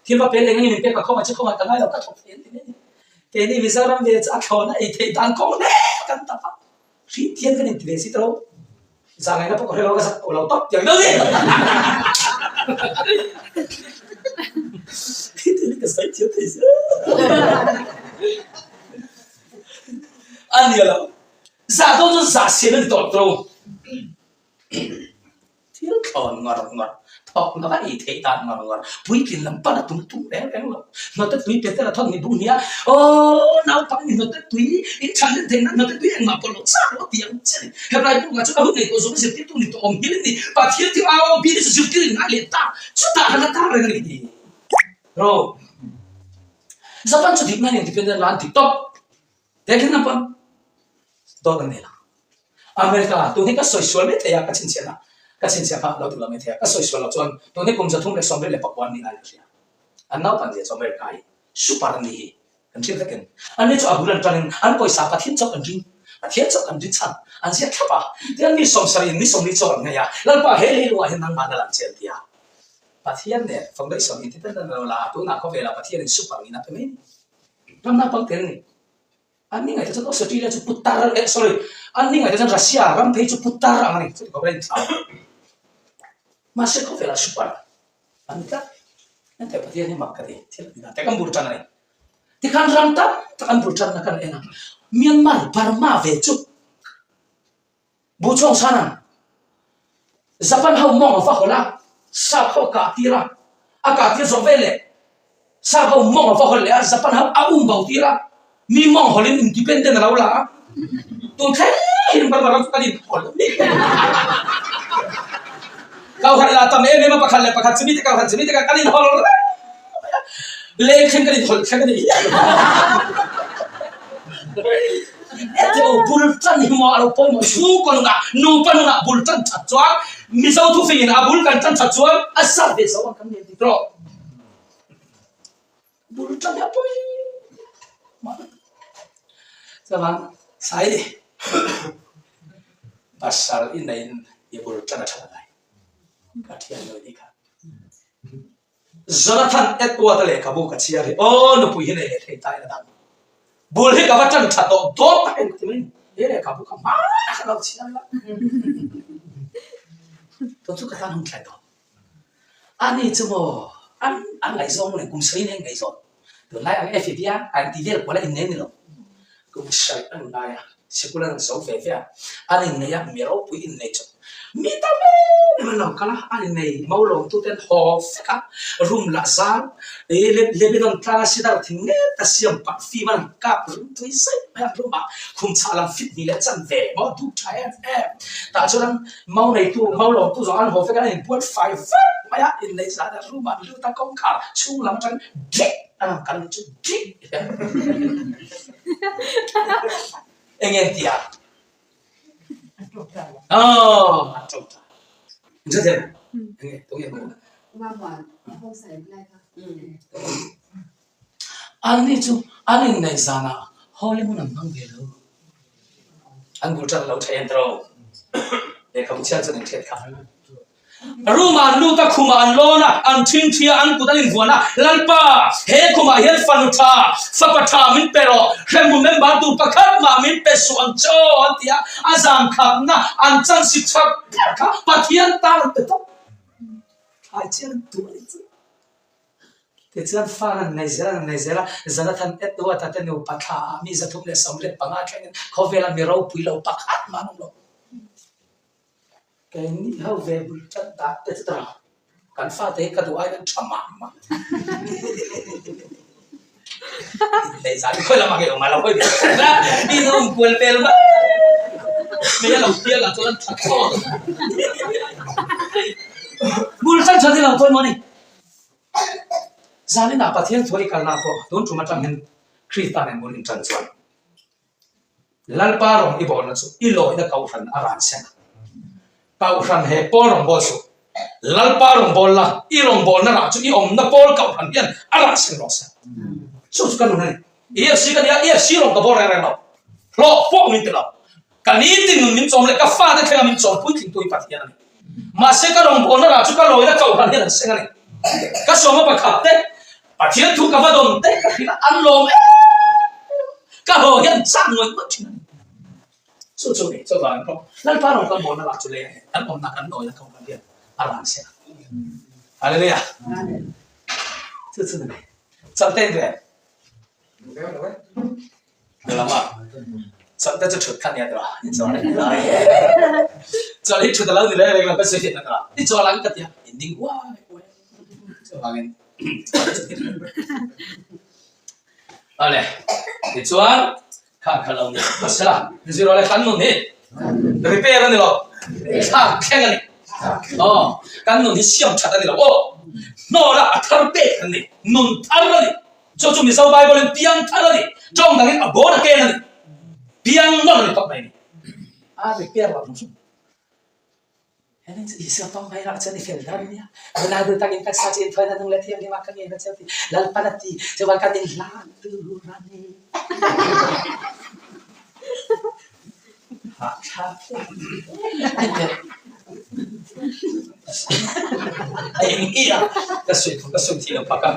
Thil va pel eng engin min pek a, khawngaih chu khawngaih ka ngai lo, ka thawk thei an ti mai a ni. Keini Mizoram ve chu a thlawna ei theih dan kawng hle kan tap a, Hrihthian kan inti ve si tawh lo. Zahngaihna pawh ka hre lo, ka zak tawh lo tawp tiang deuh ni. Hrihthian hi ka sawi thiam thei si. A nia lo. Zah dawn chuan zah siam a ni tawh lo. Thil thlawn ngar ngar, thawk laka ei theih dan ngar ngar, puitlin lam pan a tum tum reng reng lo. Hnawte tui pe tel a thawk ni bung nia, Aw naupang ni hnawte tui, in than len theih nan hnawte tui engmah pawh lo chak lo ti ang che ni. Hebrai bukah chuan a hun nei tawh zawng zirtirtu ni tawh awm hial in ni. Pathian thil au au bik chu zirtir in ngai leh ta, chutah han la tar reng a ni ti. Ro. Japan chu dikna in independent la an ti tawp. Tehkhin ang pawn dawt an nei lo. America, tun hi ka sawi sual mai thei a, ka chhinchhiahna, ka chhinchhiah kha lo dik lo mai thei a, ka sawi sual loh chuan tun hi kum 324 an nih lai ka hria. An naupan zia chu America hi super an nih hi kan hriat vek em? An ni chu a bul an tanin an pawisa Pathian chauh an ring, Pathian chauh kan rin chhan an ziak thlap a, tihian mi sawmsarih in ni 40 chauh an ngei a, Lalpa he leiluah hian nangmah na lang che an ti a. Pathian nen foundation independent a lo la a, tunah khawvelah Pathian in super nihna pe mai a ni. Ram naupang tel ni. An ni ngaihtuah chuan Australia chu putar eh sorry an ni ngaihtuah chuan Russia ram phei chu putar ang a ni chuti khawp a inthlau. Mahse khawvelah super an ni tlat. Hetiang Pathian hi mak ka ti thil a ti dan te kan bul tan a ni. Tikhan ram tam tak an bul tanna kan en a Myanmar Burma ve chu Buh chawng san ang. Japan ho mawng a va hawlh a, sap ho a kah tir a, a kah tir zawh vel leh sap ho mawng a va hawlh leh a, Japan ho a um bo tir a, mi mawng hawlh in independent a lo la a, tun thleng hian Burma ram chu kan in hawlh mek a ni. Kohhran lah tam em em a, pakhat leh pakhat chumi te kohhran chumi te kan in hawlh reng mai a, leng thleng kan in hawlh thleng a ni. Hetiang bul tan hi maw a lo pawimawh chhungkaw nunah nupa nunah bul tan that chuan Mizo thufingin a bul kan tan that chuan a zat ve zo ang kan ngen dik rawh. Bul tan hi a pawimawh chuan sai pasal i neiin i bul tan a that a ngai ka thian lo ni kha. Jonathan Edward-a lehkhabu ka chhiar hi aw nupui hi nei leh thei ta ila dang. Bul hi ka va tan tha tawh dawt tak em ka ti mai ni. He lehkhabu kha hmai ka lo chhiar ila. Tun chu ka tan hun thlai tawh. Ani chu maw an a ngaihzawng leh kum sawiin a ingaihzawn. Tunlai ang FB a a inti vel kual a innei ni lo. Kum sawi a ngai a. Sikul an zo ve ve a, an innei a, mi ropui innei chu mi tam em em an lo kal a, an innei mo lawm tu te an haw vek a, room lah zang ih Lebanon tlanga sidar thing nget a siam pah fim an kap ring tui zai mai a, room ah khum chhah lam fit hnih leh chan ve maw duh tha em em, tah chuan an mo neitu mo lawm tu zawng an haw vek a, an inbual fai vek mai a, innei zan a room ah an lut a, kawngkhar chhung lam atang dik an han kal chu dik. Eng nge tia? Aw, a to ta. Zet em? Eng nge, tunge maw? Anni chu an inneih zanah Hollywood an hmang ve lo. An bul tan lo thei an tro. Lehkhabu chhiar chuan in hriat kha. Room-ah an lut a, khumah an lawn a, an ṭhingṭhi a, an kut an invuan a, Lalpa, he khumah hian fanu ṭha, fapa ṭha min pe rawh, hremhmu member tur pakhat mah min pe suh ang che aw, an ti a, a zan khatna an chansi ṭha ber kha Pathian tan an pe tawp. Thlai chian an tuah leh chu. Tichuan far an nei zel an nei zel a, Jonathan Edward-a te nupa thla ah mi 375 thlengin khawvela mi ropui lo pakhat mah an awm lo. Keini ho ve bul tan dah te chu tawh kan fate hi ka duh aiin an tha mah mah. Inneih zan khawi lamah nge awm a lo hawi ve thin a, in awm kual vel mai mai a lo piang ah chuan an tha thlawt. Bul tan tha ni lo pawimawh a ni. Zaninah Pathian thu a i kalna pawh tun tum atang hian Krista nen bul intan chuan Lalpa rawng i bawlna chu i lawina Kohhran a ran seng a. Kohhran he pawl rawn bawl suh. Lalpa rawn bawl la, i rawn bawlna rah chu i awmna pawl Kohhran hian a ran seng rawh se. Chu chu ka nun a ni. EFC ka nia, EFC rawn ka bawl reng reng lo. Hlawh pawh min ti lo. Ka nitin nun min chawm leh ka fate thlenga min chawm puitlingtu hi Pathian a ni. Mahse ka rawngbawlna rah chu ka lawina kohhran hian an seng a ni. Ka sawma pakhat te, Pathian thu ka va dawn te ka hrilh a, an lawm em em. Ka haw hian chak ngawih ngawih thin a ni. Chu chu ni, chuvangin pawh Lalpa rawn kan bawlna rah chu lei a ni. Kan awmna kan lawina kohhran hian a ran seng a. Hallelujah! Chu chu ni. Chawlh te in ve. Lama chawlh te chu thut kha nia tawh i chawl a ni lai chawlh hi thut a lo ni reng reng lo ka sawi hian a i chawl ang ka ti a in ding uai uai chuvangin awle tichuan kha kha lo ni mahsela zir awle kan nun hi repair a ni lo thlak thleng a ni aw kan nun hi siam that a ni lo aw hnawla a thar pek an ni nun thar a ni. Chu chu Mizo Bible in piang thar a ni, tawng dangin a born again a ni, piang nawn a ni tawp mai a ni. A repair lo hrim hrim. Henin chu Isua tawng mai rah chuan i fel dar nia, Nunau duh takin ka sa chu inthawi na nung leh thianghlim ah ka ngei na cheu ti, Lalpan a ti, chuan kan inhlan tur a ni. Hahthlak hle. Eng hi a ka sawi thu ka sawi thih lo phak a.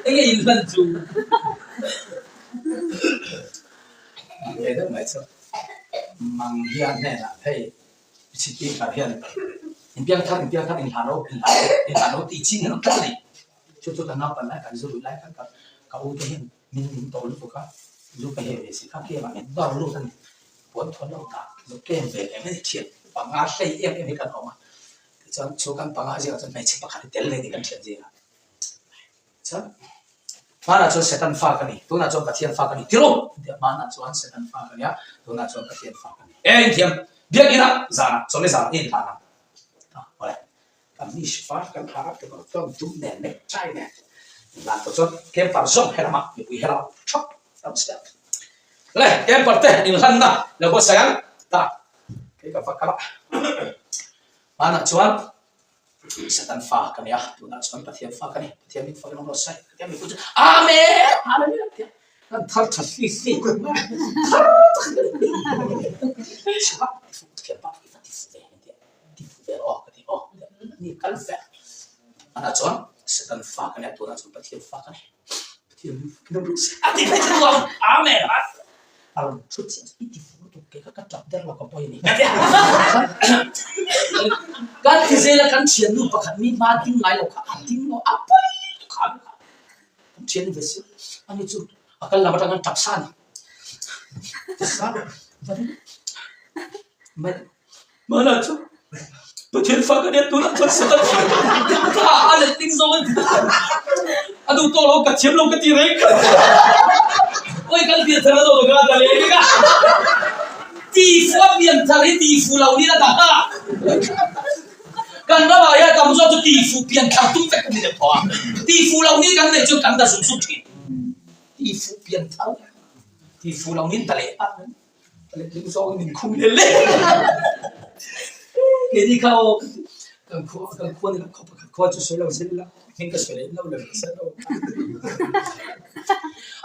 Enge in hlan chu? Ve deuh mai chu. Mang hian hnenah hei speaker hian inpiangthar inpiangthar inhlan ro inhlan inhlan ro tih ching an awm tlat a ni. Chu chu ka naupan lai kan zu luh lai khan ka ka u te hian min min tawh lutuk a, zu ka heh ve si kha kem ah min nawr lut a ni. Puan thuan lo tak zu kem ve leh mai thian panga hlei em em hi kan awm a, tichuan chu kan panga zingah chuan hmeichhe pakhat hi tel ve ni kan thian zingah. Chuan hmanah chuan Satan fa ka ni, tunah chuan Pathian fa ka ni tirh u tia hmanah chuan Satan fa ka ni a, tunah chuan Pathian fa ka ni. E inthiam biakina zanah chawlhni zanah i inhlan ang. Awle. Kamis var kan ha a kekawr chuan dum nen nek chai nen inlan tawh chuan camper zawng he lamah mipui he lamah thap tam si a. Le camper te inhlanna lo buatsaih ang ta kei ka va kal a. Hmanah chuan Satan fa ka ni a, tunah chuan Pathian fa ka ni, Pathian min fak in awm lo sai ka ti a mipui chu Amen! Hallelujah tia kan thar tha hli hli thar tak a ni. Thianpa i va ti fu ve tia. Ti fu ve aw ka ti aw ni kal ve anah chuan Satan fa ka nia tunah chuan Pathian fa ka ni Pathian min fak in a ru si a ti phei chu nuam Amen a a rawn thu chiah chu i ti fu lutuk kei kha ka tap der lo ka pawi a ni ka ti a kan ti zel a kan thiannu pakhat mi hma ding ngai lo kha a ding lo a pawi lutuk kha kan thiannu ve si ani chu a kal lam atang khan tap sa a ni tisa mai Hmanah chu Pathian fa ka nia tunah chuan Satan fa ka ni tha a let ding zawng a ni a duh tawh lo ka thiam lo ka ti reng oi kan pian thar a lo ka ta leh vek a ti fu a pian thar hi ti fu lo niin a dah a kan ramah hian tam zawk chu ti fu pian thar tum vek kan ni deuh tawh a ti fu lo ni kan neih chuan kan da zung zung thin ti fu pian thar ti fu lo niin ta leh a Letling zawng in min khum leh leh. Keini kha aw kan khua kan khua ni lo khaw pakhat khua chu sawi lo zel ila hming ka sawi leh lo leh ka lo.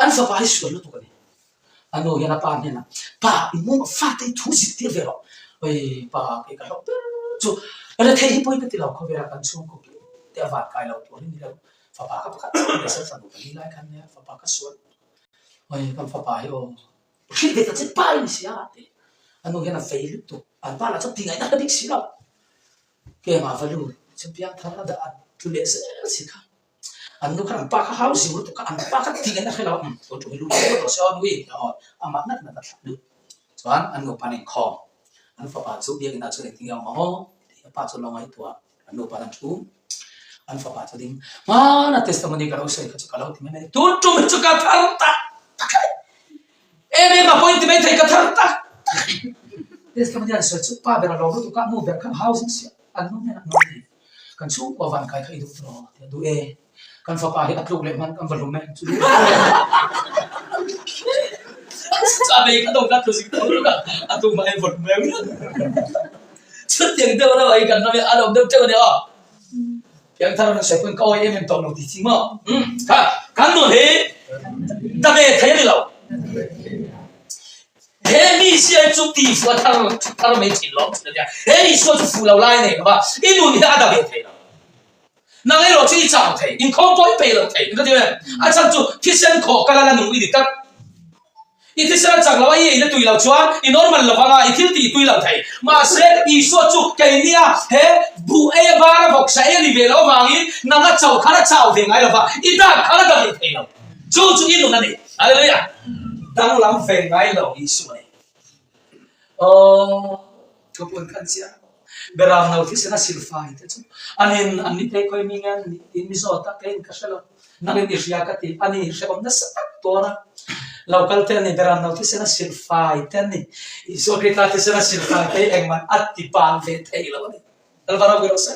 An fapa hi sual lutuk a ni. A nu hian a pa hnenah pa i mum fate hi thu zir tir ve rawh. Oi pa kei ka hlauh ber chu rethei hi pawi ka ti lo khawvelah kan chhungkaw kim te a van kai lo tur hi ni lo. Fapa ka pakhat chiah a ni a fanu ka ni lai khan nia fapa ka sual. Oi kan fapa hi aw Hrilh ve ta che pa i ni si a ti. A nu hian a fei lutuk, an pa lah chuan ti ngaihna ka dik si lo. Keimah va lut chu piang thar a dah a tlu leh zel si kha. An nu khan an pa kha hau zing lutuk kha, an pa kha ti ngaihna hre lo a, umm tun tum hi lut leh rawh se aw nui ti a aw amah nat nat a thlah lut. Chuan an nupa an inkhawm, an fapa chu biakinn ah chuan engtin nge a awm ang aw tih a pa chu a lo ngaihtuah. An nupa an thu, an fapa chu ding hmana testimony ka lo sawi kha chu ka lo ti mai mai a ni. Tun tum hi chu ka thar tak tak a ni. Em em a pawhin ti mai thei ka thar tak tak a ni. Testimony an sawi chu pa ber a lo lutuk a, nu ber khan housing siam an nu hnenah nu a ti. Kan chhungkua van kai kha i duh tawh a ti a, duh e. Kan fapa hi a tluk leh hman kan va hlum e chu duh Cha nei kha dawng kha tlu zing tawh lutuk a, a tluk hma in va hlum em. Chutiang deuh reuh hi kan ram hi a lawm deuh teuh a ni aw. Piangthar an sawi pawn ka awi em em tawh lo ti chi maw? Kha kan nun hi. Da ve thei a ni lo. He mizia hi chu tihfuh a thar thar mai thin lawm thin a nia. He Isua chu fuh lo lai a nei lo va, i nun hi a da ve thei lo. Nang erawh chu i chau thei, inkhawm pawh i peih lo thei, ka ti em? A chhan chu thisen khawh kal a la nung i ni tlat. I thisen a chak lo a, i eina tui lo chuan i normal lo vang a, i thil tih i tui lo thei. Mahse, Isua chu keinia he buh ei a bar a vawksa ei a ni ve loh avangin nang a chauh khan a chau ve ngai lo va, i dan khan a da ve thei lo. Chu chu i nun a ni. Hallelujah! Danglam ve ngai lo Isua a ni. Aw, thupun khan chiah Beram no thisen a silfai te chu anin an ni thei khawi mi nge an nih tiin mi zawt a, keiin ka hre lo. Nangin i hria ka ti, ani hrehawm nasa tak tuar a lo kal te a ni, Beram no thisen a silfai te a ni, Isua Krista thisen a silfai te hi engman a ti bal ve thei lo a ni. Lalpa ropui rawh se.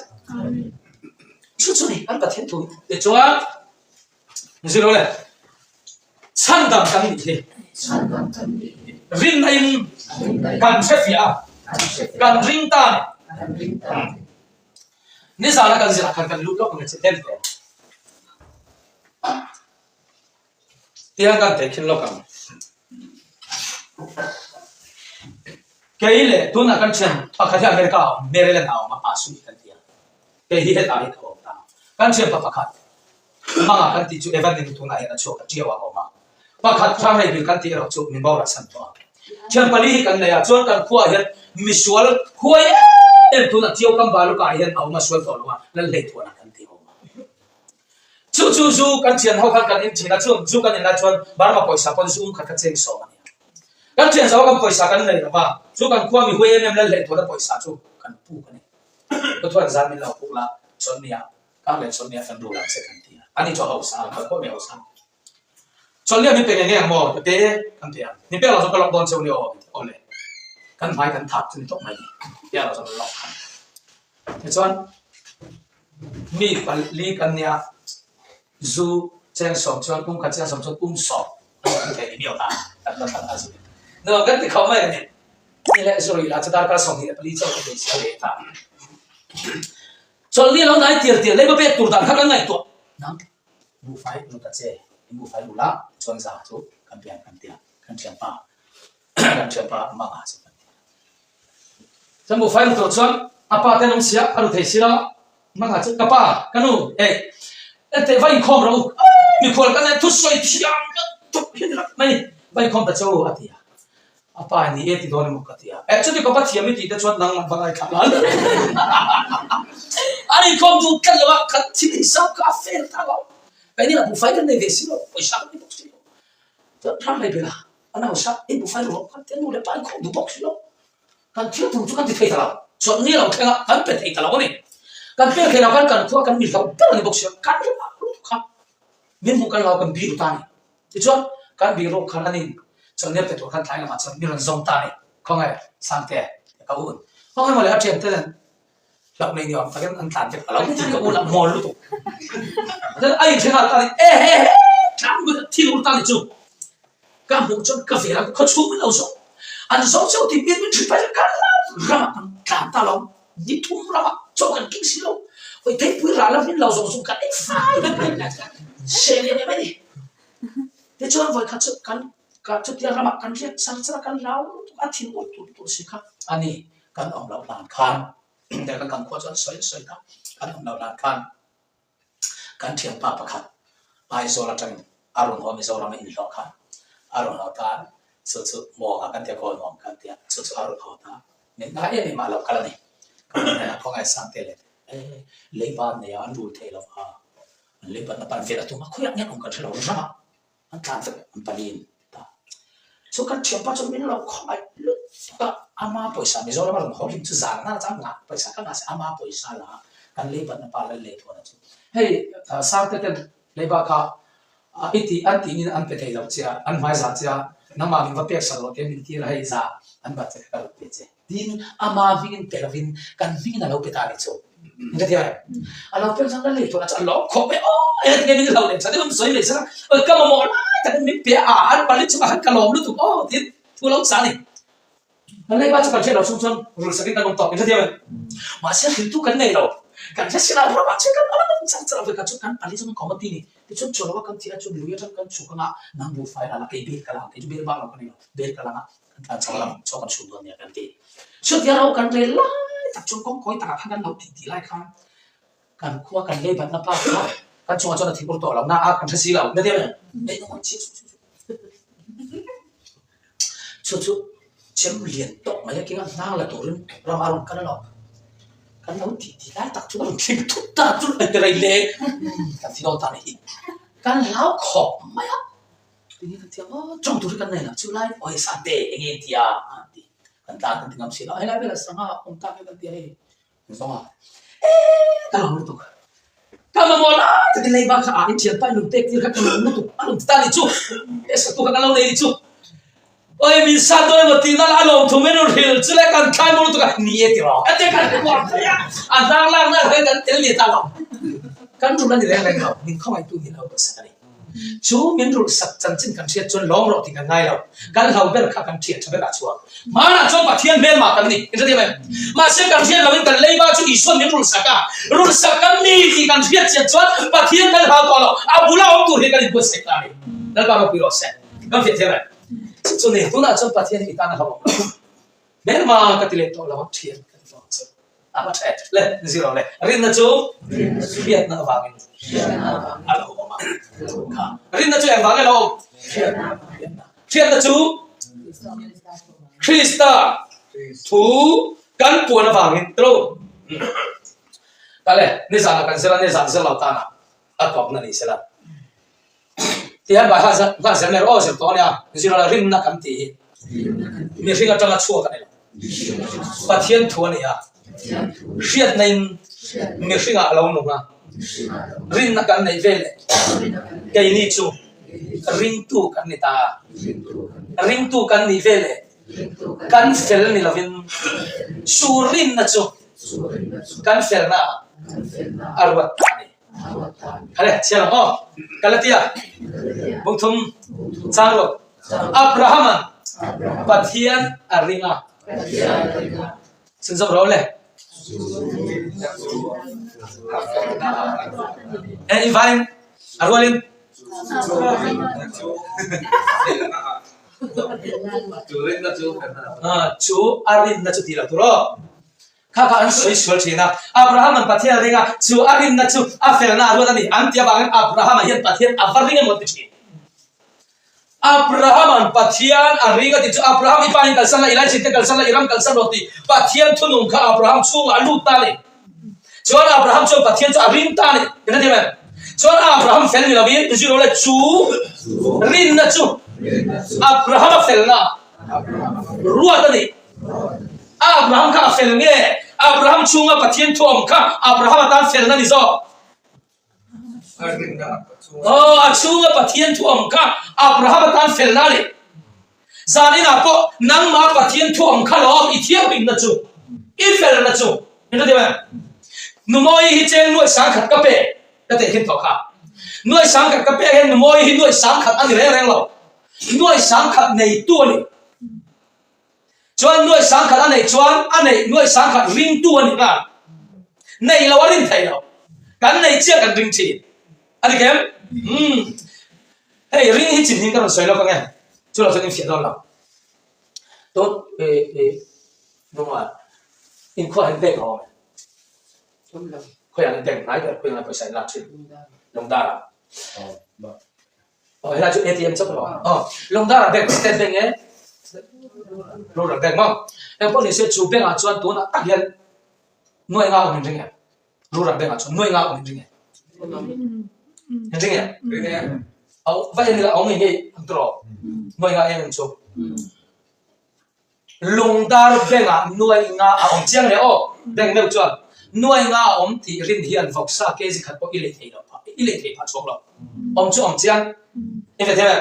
Chu chu ni an Pathian thu hi. Tichuan, Zilo le. Chhandam kan nih hi. Rinna in kan hrefiah a, kan ring ta a ni. Nizana kan zirah khan kan lut lawk ang che tlem tlem. Tiang kan thei khin lawk ang. Kei leh tunah kan thian pakhat hi America a awm, Maryland ah a awm a, Pasui kan ti a. Kei hi hetah hi ka awm ta. Kan thianpa pakhat Manga kan tih chu Evan in tunah hian a chhuak a tiau a awm a. Pakhat Thlangrei bil kan tih erawh chu min boral san tawh a. Thian pali hi kan nei a, chuan kan khuaah hian misual huai em em tunah Tiau kam Balukah hian a awm a, sual tawh lo a, Lalhleithuana kan tih a awm a. Chu chu zu kan thian ho khan kan in thin a, chung zu kan in lai chuan Burma pawisa pawn zu um khat kha cheng sawm a ni a. Kan thian zo a kan pawisa kan nei lo va, chu kan khua mi huai em em Lalhleithuana pawisa chu kan puk a ni. Pathuan zan min lo puk la, chawlhniah kang leh chawlhniah kan rul ang che kan ti a. Ani chu a hausa a, kan khua mi hausa. Chawlhniah min pe ngei ngei ang maw? Ka pe e, kan ti a. Min pek lo chu ka lawk dawn cheu ni aw, min ti. Aw le, kan hmai kan thak chu ni tawp mai ni. Pek lo chu kan lawk khan. Tichuan, mi pali kan nia, zu cheng sawm chuan kum khat cheng sawm chuan kum sawm an awm thei ni miau ta, kan la thlan a zu. Nuam kan ti khawp mai a ni. Ni leh zu rih lah chu darkar 24 chauh ka beisei a leh ta. Chawlhni lo nai tir tir leiba pek tur dan kha kan ngaihtuah. Nang buhfai ru ta che, i buhfai ru la chuan za chu kan pian kan tia, kan thianpa kan thianpa manga chu kan tia. Chuan buhfai ru tur chuan a pa te an awm sia, a ru thei si lo a, manga chu ka pa, ka nu, ei enteh va inkhawm rawh u, mikhual ka nei thusawi thiam lutuk hi a ni rat mai, va inkhawm ta che u a ti a. A pa ni e ti dawn emaw ka ti a. Eh chuti ka pa thiam i tih te chuan nangmah va ngaithla la. An inkhawm duh tlat lo a, kan thil inzau kha a fail ta lo. Keini lah buhfai kan nei ve si lo, pawisa kan nei bawk si lo. Chuan ram lei bela an hausa in buhfai ru rawh kan ti a, nu leh pa inkhawm duh bawk si lo. Kan thil tum chu kan ti thei ta lo. Chawlhni lo thleng a, kan pe thei ta lo a ni. Kan pek thei lo khan kan khua kan mi hlauh ber a ni bawk si lo. Kan ram lutuk kha min hmuh kan lo kan biru ta a ni. Tichuan, kan biru khan an in chawlhniam pe tur khan tlai lamah chuan mi rawn zawng ta a ni. Khawngaih Sangte, ka u. Khawngaih mawle a thiante nen hlauh nei ni awm takin an tlan vek a lo ti ka u lah mawl lutuk. Chuan a inthen nghal ta a ni, E he he, tlan but thil ur ta ni chu. Ka hmuh chuan ka vel a, khaw chhung min lo zawng. An zawng cheu tih min min hrilh phei chuan ka lam ramah kan tlan ta lo. Ni thum ramah chaw kan keng si lo. Hawi theipui ral a hmin lo zawng zawng kan ei fai vek mai. Seh leh leh mai ni. Tichuan vawikhat chu kan ka chutia ramah kan riak char char a, kan hlau lutuk a, thin ur tur tur si kha a ni. Kan awm loh hlan khan, kan kan khua chuan sawi sawi kha kan awm loh hlan khan Kan thianpa pakhat Aizawl atangin a rawn haw Mizoram a inhlawh kha a rawn haw ta, chu chu Muanga kan tia Kawlnuam kan tia, chu chu a rawn haw ta. Min ngai em em a lo kal a ni. Ka rawn hnenah khawngaih Sangte leh e leiba an nei a, an rul thei lo va, an leibatna pan vel a tum a, khawiah nge an awm kan hre lo ramah An tlan vek an paliin ta. Chu kan thianpa chuan min lo khawngaih lutuk a, ama pawisa Mizoram a rawn haw hlim chu zan nana chuan ngah pawisa ka ngah si ama pawisa la kan leibatna pa lal lei thuana chu hei Sangte ten leiba kha i tih an tih nin an pe thei lo che a, an hmai zah che a, nangmah min va pek sak loh te min tir a hei za an bat che kha ka lo pe che. Tin, ama hmingin pe lovin kan hmingin a lo pe ta a ni chu. Ka ti a, a lo pek chuan ka lei tuah chu a lawm khawp mai aw, eng nge min lo leh tha deuh an sawi mai sela, ka mamawh lai takin min pe a, an pali chungah khan ka lawm lutuk aw tiin thu lo chah a ni. Kan leiba chu kan hriat loh chhung chuan rul sakin kan awm tawp, ka ti a, mahse hriltu kan nei lo. Kan hre si lo, ramah chuan kan awm awm char char a, vawikhat chu kan pali chuan kan kawm a ti ni. Tichuan chaw lo a kan thih a chuan lui atang kan chhuk anga nang buhfai la la kei bel ka la ang, kei chu bel bak lo ka nei lo, bel ka lang a, kan tlan chho lam chaw kan chhun dawn nia kan ti. Chutia ro kan rel lai tak chuan kawngkawi takah khan kan lo tih tih lai khan kan khua kan lei batna pa kha kan chungah chuan a thing ur tawh lo na a kan hre si lo, na diam em? Ei nawn chiah chu chu chu. Chu chu chem lian tawk mai a keng a hnang la turin ram a rawn kal alawm. Kan lo tih tih lai tak chu a rawn thleng thut ta chu a ti rei le kan thi dawn ta ni hi. Kan hlau khawp mai a, tinge kan ti ang aw tawng tur hi kan nei lo chu lai pawisa te enge an ti a an ti. Kan tlan kan ti ngam si lo a helai velah sangha awm tak hi kan ti a hei. Zawng a, Eee ka lawm lutuk, ka mamawh lai takin leiba kha ah in thianpa in rawn pek tir kha ka lawm lutuk a rawn ti ta nih chu, he satu kha ka lo nei nih chu, awi min sat dawn emaw tih nalh a lawm thum in rawn hrilh chu le kan thlai maw lutuk a, ni e ti rawh a ti a kan kuah phei a, a hnang lakna ah hian kan tel leh ta lo, kan rulh a ni reng reng lo, min khawngaihtu ni lo ka sak a ni. Chu min rulh sak chanchin kan hriat chuan lawm rawh tih kan ngai lo. Kan hlo ber kha kan thian tha berah chhuak. Hmanah chuan Pathian hmelmah kan ni. Inhrethiam em? Mahse kan hriat loin kan leiba chu Isuan min rulh sak a. Rulh sak kan ni tih kan hriat chian chuan Pathian kan hlau tawh lo. A bula awm tur hi kan inbuatsaih ta a ni. Lalpa ropui rawh se. Kan fiah thiam em? Chu chu ni. Tunah chuan Pathian hi i tan a hlauhawm lo. Hmelma ka ti leh tawh lo a, thian ka ti tawh ang chu. A va tha le, zero le. Rinna chu hriatna avangin a lo awm a. Kha, rinna chu engvang nge lo awm? Hriatna chu Krista thu kan puan avangin tilo. Kale, nizanah kan zir a, nizan zir lo tana a tawpna ni sela. Tihian Baihla nghal zel mai rawh aw zir tawh a nia, zir la rinna kan tih hi mihring atanga chhuak a ni lo. Pathian thu a ni a, hriatna in mihringah a lo nung a, rinna kan neih ve leh keini chu ringtu kan ni ta a, ringtu kan nih ve leh kan fel ni lovin chu rinna chu kan felna ah a ruat ta a ni. Khale, chhiar ang aw. Galatia, Bungthum, chang rawh. Abrahama'n Pathian a ring a. Chhunzawm rawh le. E, i vain, a rualin. Chu a rinna chu ti lo tur aw. Kha kha an sawi sual thin a, Abraham-a'n Pathian a ring a, chu a rinna chu a felna a ruat a ni an ti avangin Abraham-a hian Pathian a va ring emaw an ti thin. Abraham-a'n Pathian a ring a tih chu Abraham i pa in kalsan la, i laichin te kalsan la, i ram kalsan rawh tih Pathian thunung kha Abraham chhungah a lut ta a ni. Chuan Abraham chuan Pathian chu a ring ta a ni. Eng a ti em? Chuan Abraham fel ni lovin zir rawh le chu rinna chu Abraham-a felna ruat a ni. Abraham kha a fel nge? Abraham chhunga Pathian thu awm kha Abraham atan felna ni zawk. Aw, a chhunga Pathian thu awm kha Abraham atan felna a ni. Zaninah pawh nangmah Pathian thu awm kha lawm i thianghlimna chu, i felna chu. Min hre thiam em? Numawi hi cheng nuaih sangkhat ka pe, ka teh khin tawh kha. Nuaih sangkhat ka pek hian Numawi hi nuaih sangkhat a ni reng reng lo. Nuaih sangkhat neitu a ni. Chuan nuaih sangkhat a neih chuan a neih nuaih sangkhat ringtu a ni nghal. Neih lo a rin theih lo. Kan neih chiah kan ring thin. A ni kem? Umm. Hei ring hi chin hing ka rawn sawi lawk ange. Chu lo chuan in fiah dawn lo. Tun e e nunga inkhua hian bank a awm em? Khawiah an bank hnai ber khawiah pawisa in lak thin? Lungdar ah. Aw helai chu ATM chauh lo aw Lungdara bank state bank nge rural bank maw engpawh ni se chu bank ah chuan tunah tak hian nuai nga awm in ring em rural bank ah chuan nuai nga awm in ring em in ring em aw va en ila awm ngei ngei ang tawh nuai nga em em chu. Lungdar bank-ah nuai nga a awm chiang leh aw, bank meuh chuan nuai nga a awm tih rin hian vawksa kg khat pawh i lei thei lo phah, i lei thei phah chhuak lo. Awm chu awm chiang. I hre thei em?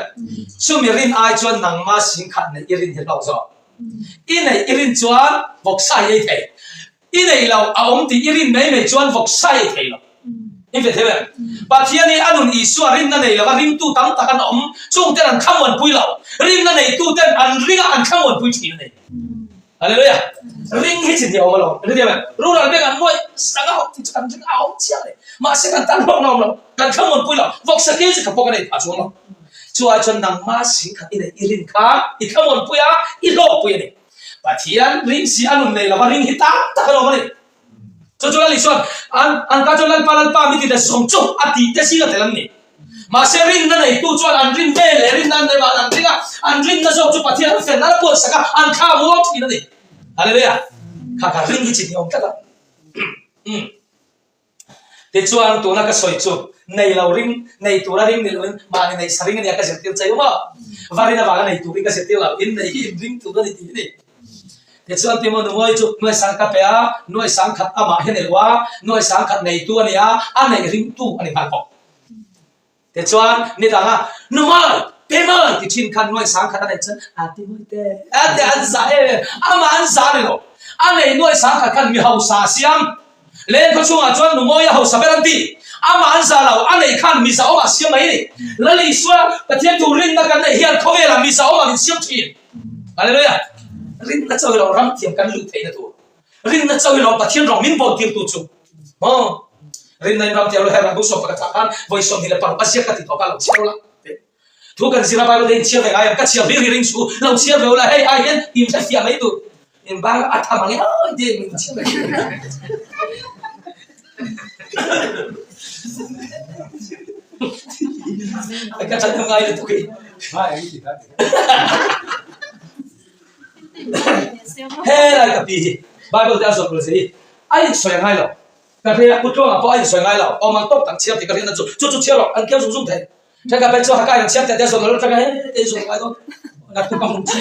Chumi rin ai chuan nangma singkhat neih i rin hi hlawk zawk. I neih i rin chuan vawksa i ei thei. I neih lo a awm tih i rin mai mai chuan vawk sai i thei lo. I ve thei em? Pathian hi a nun Isua rinna nei lova ringtu tam tak an awm, chungten an thlamuanpui lo. Rinna neitu ten an ring a an thlamuanpui thin a ni. Hallelujah! Ring hi chi hnih a awm alawm. Hrethiam em? Rural bank an nuaih sang a hawk tih chu kan ring a awm chiang a ni. Mahse kan tan hlawkna a awm lo. Kan thlamuanpui lo. Vawksa kg kha pawh kan ei phah chuang lo. Chu ai chuan nangma singkhat i neih i rin kha i thlamuanpui a, i hlawkpui a ni. Pathian ring si a nun nei lova ring hi tam tak an awm a ni. Chu chu Lali chuan an an ka chuan Lalpa Lalpa mi ti leh sawm chu a tih te zing a tel an ni. Mahse rinna neitu chuan an rin ve leh rinna an nei vang an ring a, an rinna zawk chu Pathian an fel nan a puansak a, an thla muang thin a ni. Hallelujah! Kha kha ring hi chi hniawm tlat a. Umm. Tichuan tuna ka sawi chu nei lo ring, nei tura ring ni loin mahni neih sa ring a nia ka zirtir chei awm a. Va rin avanga nei turin ka zirtir lo, in nei hi in ring tur a ni tih hi ni. Tichuan Timo Nuawi chu nuai sang ka pe a, nuai sang khat amah hi a ni lo a, nuai sang khat neitu a ni a, a neih ringtu a ni nghal bawk. Tichuan ni danga Numawi, Pemawi ti thin khan nuai sang khat a neih chuan a ti mawi te a ti an zah em em, amah an zah a ni lo. A neih nuai sang khat khan mi hausa a siam. Leng khaw chungah chuan Numawi a hausa ber an ti. Amah an zah lo, a neih khan mi zahawm a siam mai a ni. Lal Isua Pathian tur rinna kan neih hian khawvelah mi zahawm ah min siam thin. Hallelujah! Rinna chawi lo ram thiam kan luh theihna tur. Rinna chawi lo Pathian rawng min bawl tirtu chu. Maw? Rinna in ram thiam lo Herah Bishop pakhat ah khan vawi 26 a ziak ka ti tawh kha lo chhiar ula. Thu kan zir a Bible te in chhiar ve ngai ang ka chhiar hlir hi ring suh lo chhiar ve ula hei ai hian in hre fiah mai tur. In bang a tham ang e awi te in chhiar ve. Ka that ngai lutuk hi. Helai ka pi hi Bible te a zawt lo che hi a insawi a ngai lo. Ka hria Pu Tluanga pawh a insawi ngai lo. Awm ang tawk tak chhiar tih ka hriatna chu chu chu chhiar rawh an keu zung zung thei. Thenkhat phei chu Hakai an chhiar teh te a zawt lo atanga he te zawt ngai dawn naktuk a hmun chi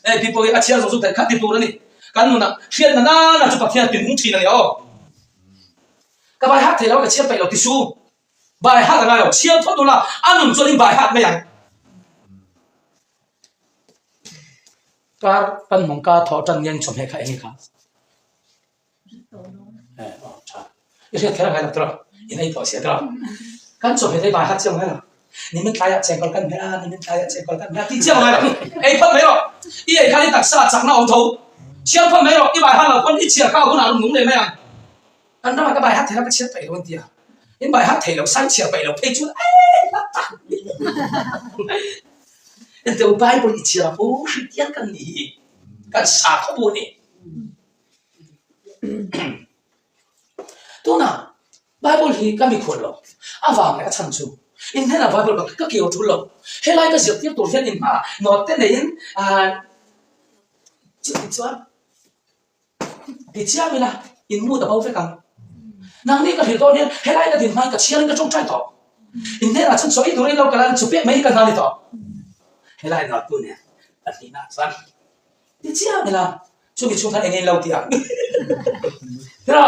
hei pi pawh hi a chhiar zung zung thei kha ti tur a ni. Kan nunah hriatna nana chu Pathian ti nung thin a ni aw. Ka bai hat thei lo ka chhiar peih lo ti su. Bai hat a ngai lo chhiar phawt ula a nun chuan in bai hat mai ang. Kar kan hmang ka thawh tan ngen chawhmeh kha eng nge kha? I hriat kher a ngai lo tawh in ei tawh sia tawh. Kan chawhmeh te bai hat chiang ngai lo. Nimin tlaiah chengkawl kan hmeh a, nimin tlaiah chengkawl kan hmeh a tih chiang ngai lo. Ei phawt mai rawh. I ei khan i taksa chakna a awm tho. Chhiar phawt mai rawh. I bai hat lo pawn i chhiar kha a hunah a rawn nung leh mai ang. Kan ramah ka bai hat thei lo, ka chhiar peih lo an ti a. In bai hat thei lo, sai chhiar peih lo phei chuan ei la tak. Enteh u Bible i chhiar a pu Hristian kan ni hi. Kan sa khaw bu a ni. Tunah Bible hi ka mikhual lo, a vang leh a chhan chu in hnenah Bible ka ka keu thul lo. Helai ka zirtir tur hian in hmaah note te neiin ah chuti chuan ti chiam ila in mood a bo vek ang. Nangni ka hrilh dawn hian helai ka din hmain ka chhiarin ka tawngtai tawh. In hnenah chuan chaw ei turin lo kal a, chu pek mai hi ka hna ni tawh. Helai note tu nen pahnihna chuan Ti chiang ila, chumi chhung khan eng in lo ti ang? Tira,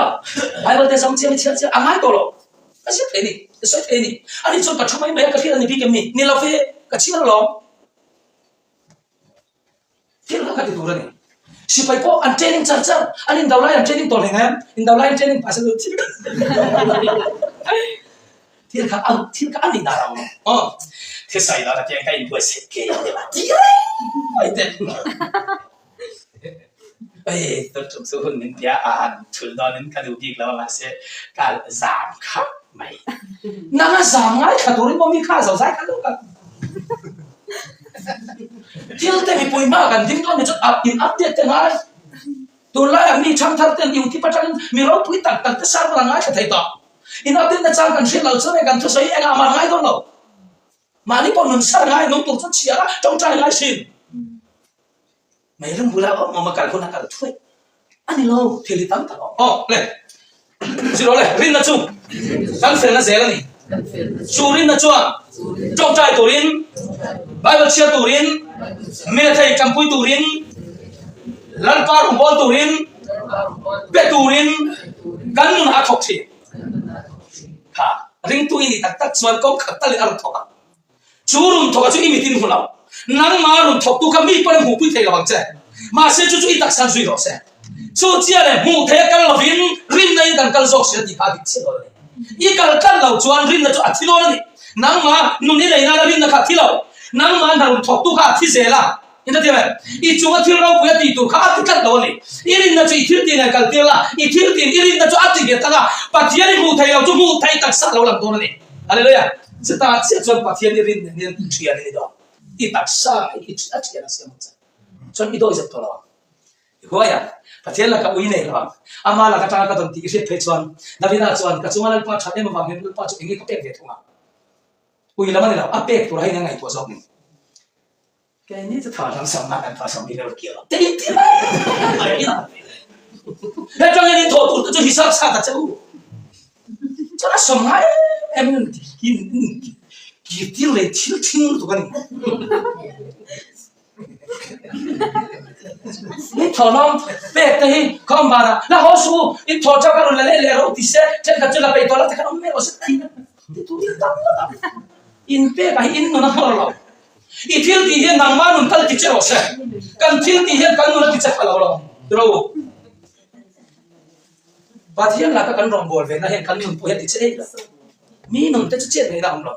Bible te zawng chiang i chhiar chiang a ngai tawh lo. Ka hriat thei a ni, ka sawi thei a ni. Ani chuan ka thu mai mai a, ka hriat a ni bik em ni? Ni lo ve, ka chhiar alawm. Thil kha ka ti tur a ni. Sipai pawh an training char char, an indo lai an training tawh hleng em? Indo lai an training pah se thil Thil kha a thil kha a nih dan a awm. Aw, thisawi lo takin ka inbuaisek ngei ang deuh a ti reng mai te. Ei, tun tum chu hun min tia a han thul dawnin ka duh bik lo a mahse ka zam khap mai. Nang a zam ngai thla turin maw mi kha a zo zai kha lo ka. Thil te mipui hma kan ding dawn ni chuan up in update te ngai. Tunlaiah mi thangthar ten YouTube atangin mi ropui tak tak te sermon an ngaithla thei tawh. Inapinna chang kan hriat loh chuan kan thusawi engah mah ngai dawn lo. Mahni pawh nun sar ngai nung tur chu chhiar a, tawngtai ngai thin. Mei ram bula awm awm a kal hun a kal thuai a ni lo, thil hi tam tak a awm. Aw le, zir aw le, rinna chu kan felna zel a ni. Chu rinna chuan tawngtai turin, Bible chhiar turin, mirethei ṭampui turin, Lalpa rawngbâwl turin, Be turin kan nunah a thawk thin. Kha ringtu i nih tak tak chuan kawng khat talin a rawn thawk ang. Chu rawn thawka chu i mitin hmu lo. Nangmah rawn thawktu kha mi pawn a hmuhpui thei lo ang che. Mahse chu chu i taksa zui rawh se. Chu chiah leh hmuh theia kal lovin rinna in kan kal zawk si a tih kha a dik chiah dawn a ni. I kal tlat lo chuan rinna chu a thi dawn a ni. Nangmah nun i nei nana rinna kha a thi lo. Nangmah hna rawn thawktu kha a thi zel a. In hrethiam em? I chunga thil ropui a tih tur kha a ti tlat lo a ni. I rinna chu i thil tih nen kaltir la, i thil tih i rinna chu a ti nghet ang a, Pathian i hmuh theih lo chu hmuh theih taksa a lo lang dawn a ni. Hallelujah! Chutah chiah chuan Pathian i rin nen hian i thian i ni dawn. I taksa hi a thian a siam ang che. Chuan i dawizep tawh lo ang. I huai a, Pathian laka ui nei lo ang. Ama laka tanga ka dawn tih i hriat phei chuan Davida chuan ka chunga Lalpa that em avang hian Lalpa chu eng nge ka pek ve thung ang? Ui lam a ni lo, a pek tur a hian a ngaihtuah zawk ni. Keini chu tha lam sam nan kan tha sam hi rel kial ang. Te in ti mai mai in ang. Hetang hian in thawh tur te chu hisap sa ta che u. Chuan a sawm ngai em em in in kir tir leh thil thing lutuk a ni. In thawh hlawm pek te hi khawm banah la haw suh u, in thawh tha kha rawn la leh leh rawh u ti se thenkhat chu la peih tawh la tikhan awm mai rawh se ti tur in tam ngawt ang. In pekah hi in nun a hmawr lo. I thil tih hian nangmah nun kal ti che rawh se. Kan thil tih hian kan nun a ti che pha lo lo ro. Pathian laka kan rawngbâwl ve na hian kan nun pawh hi a ti che eih lo. Mi nun te chu chet ngaihna a awm lo.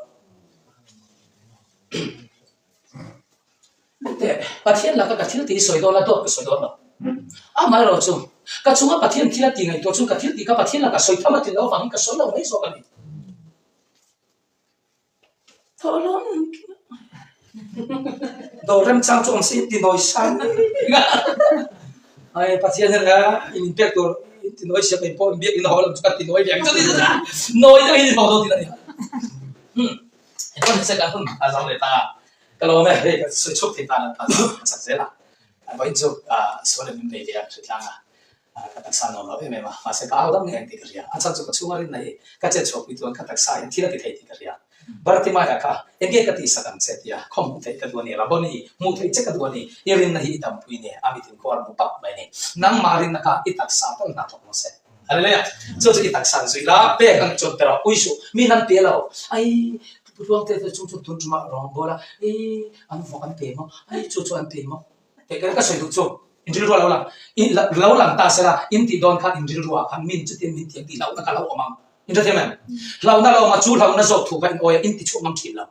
Teh, Pathian laka ka thil tih i sawi dawn a, dawt ka sawi dawn lo. Amaherawh chu, ka chunga Pathian thil a tih ngaihtuah chu ka thil tih kha Pathian laka sawi tham a ti lo avangin ka sawi lo mai zawk a ni. Dawr remchang chu awm se in ti nawi sang ai Pathian hian a in inpek tur in ti nawi siam pawh in biak in haw lam chu ka ti nawi ve ang chu ti chu nawi deuh in haw dawn tih a ni. Hmm. Engpawh ni se kan hun a zo leh ta a, ka lawm e, hei ka sawi chhuak thei tan a chak zel a, vawiin chu sual in min bei ve a ka hre tlang a, Ka taksa nuam lo em em a, mahse ka au dam ngei ang tih ka hria. A chhan chu ka chhunga rinna hi ka chet chhuah pui chuan ka taksa hian thil a ti thei tih ka hria. Bartimaia kha enge ka tihsak ang che tia khaw hmuh theih ka duh a ni, Rabboni, hmuh theih che ka duh a ni, i rinna hi i dampui ni, a mitin khuar hmu pap mai ni. Nangmah rinna kha i taksa tal hna thawk rawh se. Hallelujah! Chu chu i taksa an zui la, pek ang chuan pe rawh, ui suh, mi nan pe lo, ai Pu Tluangte te chung chu tun tumah rawng bawl a, ei an vawk an pe maw, ai chu chu an pe maw. Teh kher ka sawi duh chu, in rilru a lo lang, in lo lang ta sela, in tih dawn khan in rilru ah khan min chutin min tiang tih hlauhna kha lo awm ang. In hrethiam em? Hlauhna lo awm a, chu hlauhna zawk thu kha in awi a, in ti chhuak ngam thin lo.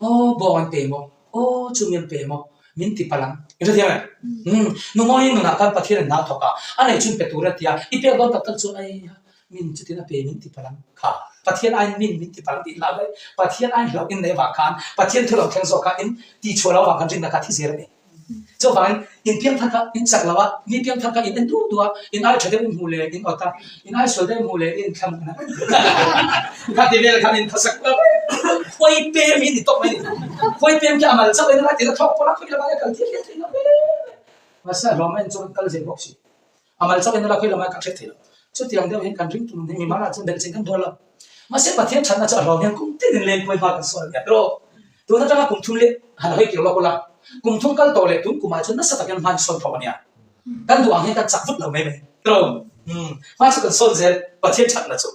Aw, bawng an pe maw? Aw, chu mi an pe maw? Min ti palh ang. In hrethiam em? Umm, nungawiin nunah khan Pathian in hna thawk a, a nei chun pe tur a ti a, i pek dawn tak tak chuan ai a, min chutin a pe min ti palh ang. Kha, Pathian aiin min min ti palh ang tih hlauh daih. Pathian aiin hlauh in nei avang khan, Pathian thu lo thleng zawk kha in tih chhuah loh avang khan rinna kha thi zel a ni. Chuvangin, in piangthar kha in chak lo a, mi piangthar kha in en duh duh a, in ai tha deuh in hmuh leh in awt a, in ai sual deuh in hmuh leh in thlam a. Kha ti vel khan in thasak kual khuai pem hi ni tawp mai ni. Khuai pem khi a mal chauh in a lai tir a thawk pawlh a, khawi lamah nge kal tir hriat theih lo ve. Mahse a hlawm a in chuan kal zel bawk si. A mal chauh in a la khawi lamah ka hriat theih lo. Chutiang deuh hian kan ring tum hi mimal ah chuan belhcheng kan dawn lo. Mahse Pathian thatna chu a hlawm hian kum tin in lengpui hma kan sawn a nia tiraw. Tun atanga kum thum leh han hawi kir lawk ula, kum thum kal tawh leh tun kumah chuan nasa takin hma in sawn thawk a nia. Kan duh ang hian kan chak vut lo mai mai tiraw. Umm hma chu kan sawn zel Pathian thatna chu.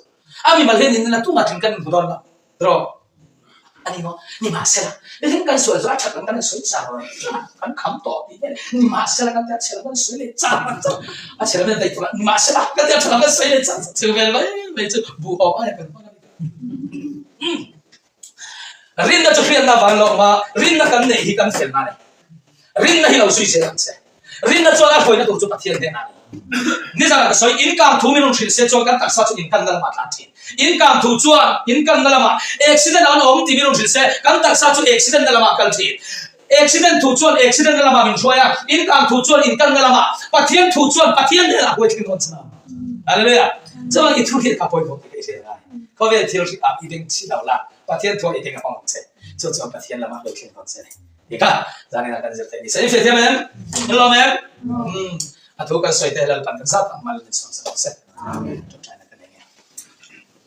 A mimal hian in la tumah tling kan inhmu dawn lo. Rawh a ni maw? Nimahsela, nitin kan sual chu a that lam kan sawi char kan kham tawh tih vel nimahsela kan tia chhe lam kan sawi leh char char a chhe lam hian daih tur a nimahsela kan tia tha lam kan sawi leh char char chu vel mai mai chu buh awk a ni kan hmang a ni. Rinna chu hriatna vang lo awm a, rinna kan neih hi kan felna a ni. Rinna hi lo zui zel ang che. Rinna chuan a hruaina tur chu Pathian hnenah a ni. Nizanah ka sawi, in kang thu min rawn hrilh se chuan kan taksa chu inkanna lamah a tlan thin. In kang thu chuan inkanna lamah accident an awm tih min rawn hrilh se, kan taksa chu accident na lamah a kal thin. Accident thu chuan accident na lamah min hruai a, in kang thu chuan inkanna lamah, Pathian thu chuan Pathian hnenah a hruai thleng dawn che na. Hallelujah! Chuan i thu hrilh kha pawimawh tih ka i hriat a ngai. Khawvel thil hrilh ah i beng chhi lo la, Pathian thu ah i beng a hmang ang che. Chu chuan Pathian lamah a hruai thleng dawn che a ni. Eka, zanin ah kan zir theih ni. Sain hriat thiam em? In lawm em? Umm, a thu kan sawi te Lalpan kan zat ang mal min sawm sak ang se. Amen. Ṭawngṭaina ka nei nge.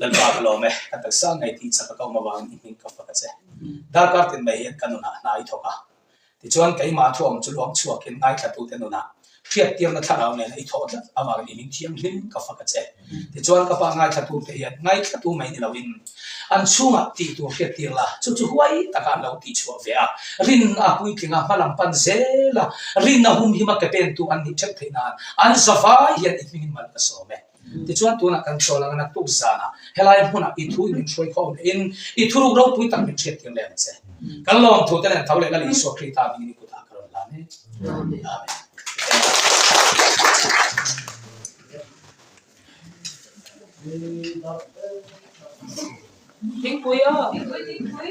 Lalpa ka lawm e, ka taksa ngei tih chak a ka awm avangin i hming ka fak a che. Darkar tin mai hian ka nunah hna i thawk a. Tichuan keimah thu awm chu luang chhuakin ngaithlatute nunah hriattirna thlarau nena i thawh tlat avangin i hming thianghlim ka fak a che. Tichuan ka pa ngaithlatute hian ngaithlatu mai ni loin an chhungah tih tur hriattir la, chu chu huai taka an lo tihchhuah ve a, rinna puitlinga hmalam pan zel a, rinna humhima ke pentu an nih ṭheuh theih nan an zavai hian i hmingin mal ka sawm e. Tichuan tunah kan chawl anga naktuk zanah helai hmunah i thu in min hruai khawm lehin i thuruk ropui tak min hriattir leh ang che. Kan lawmthu te nen tho leh Lal Isua Krista hmingin i kutah ka rawn hlan e. Amen. Thingpui aw. Thingpui, thingpui.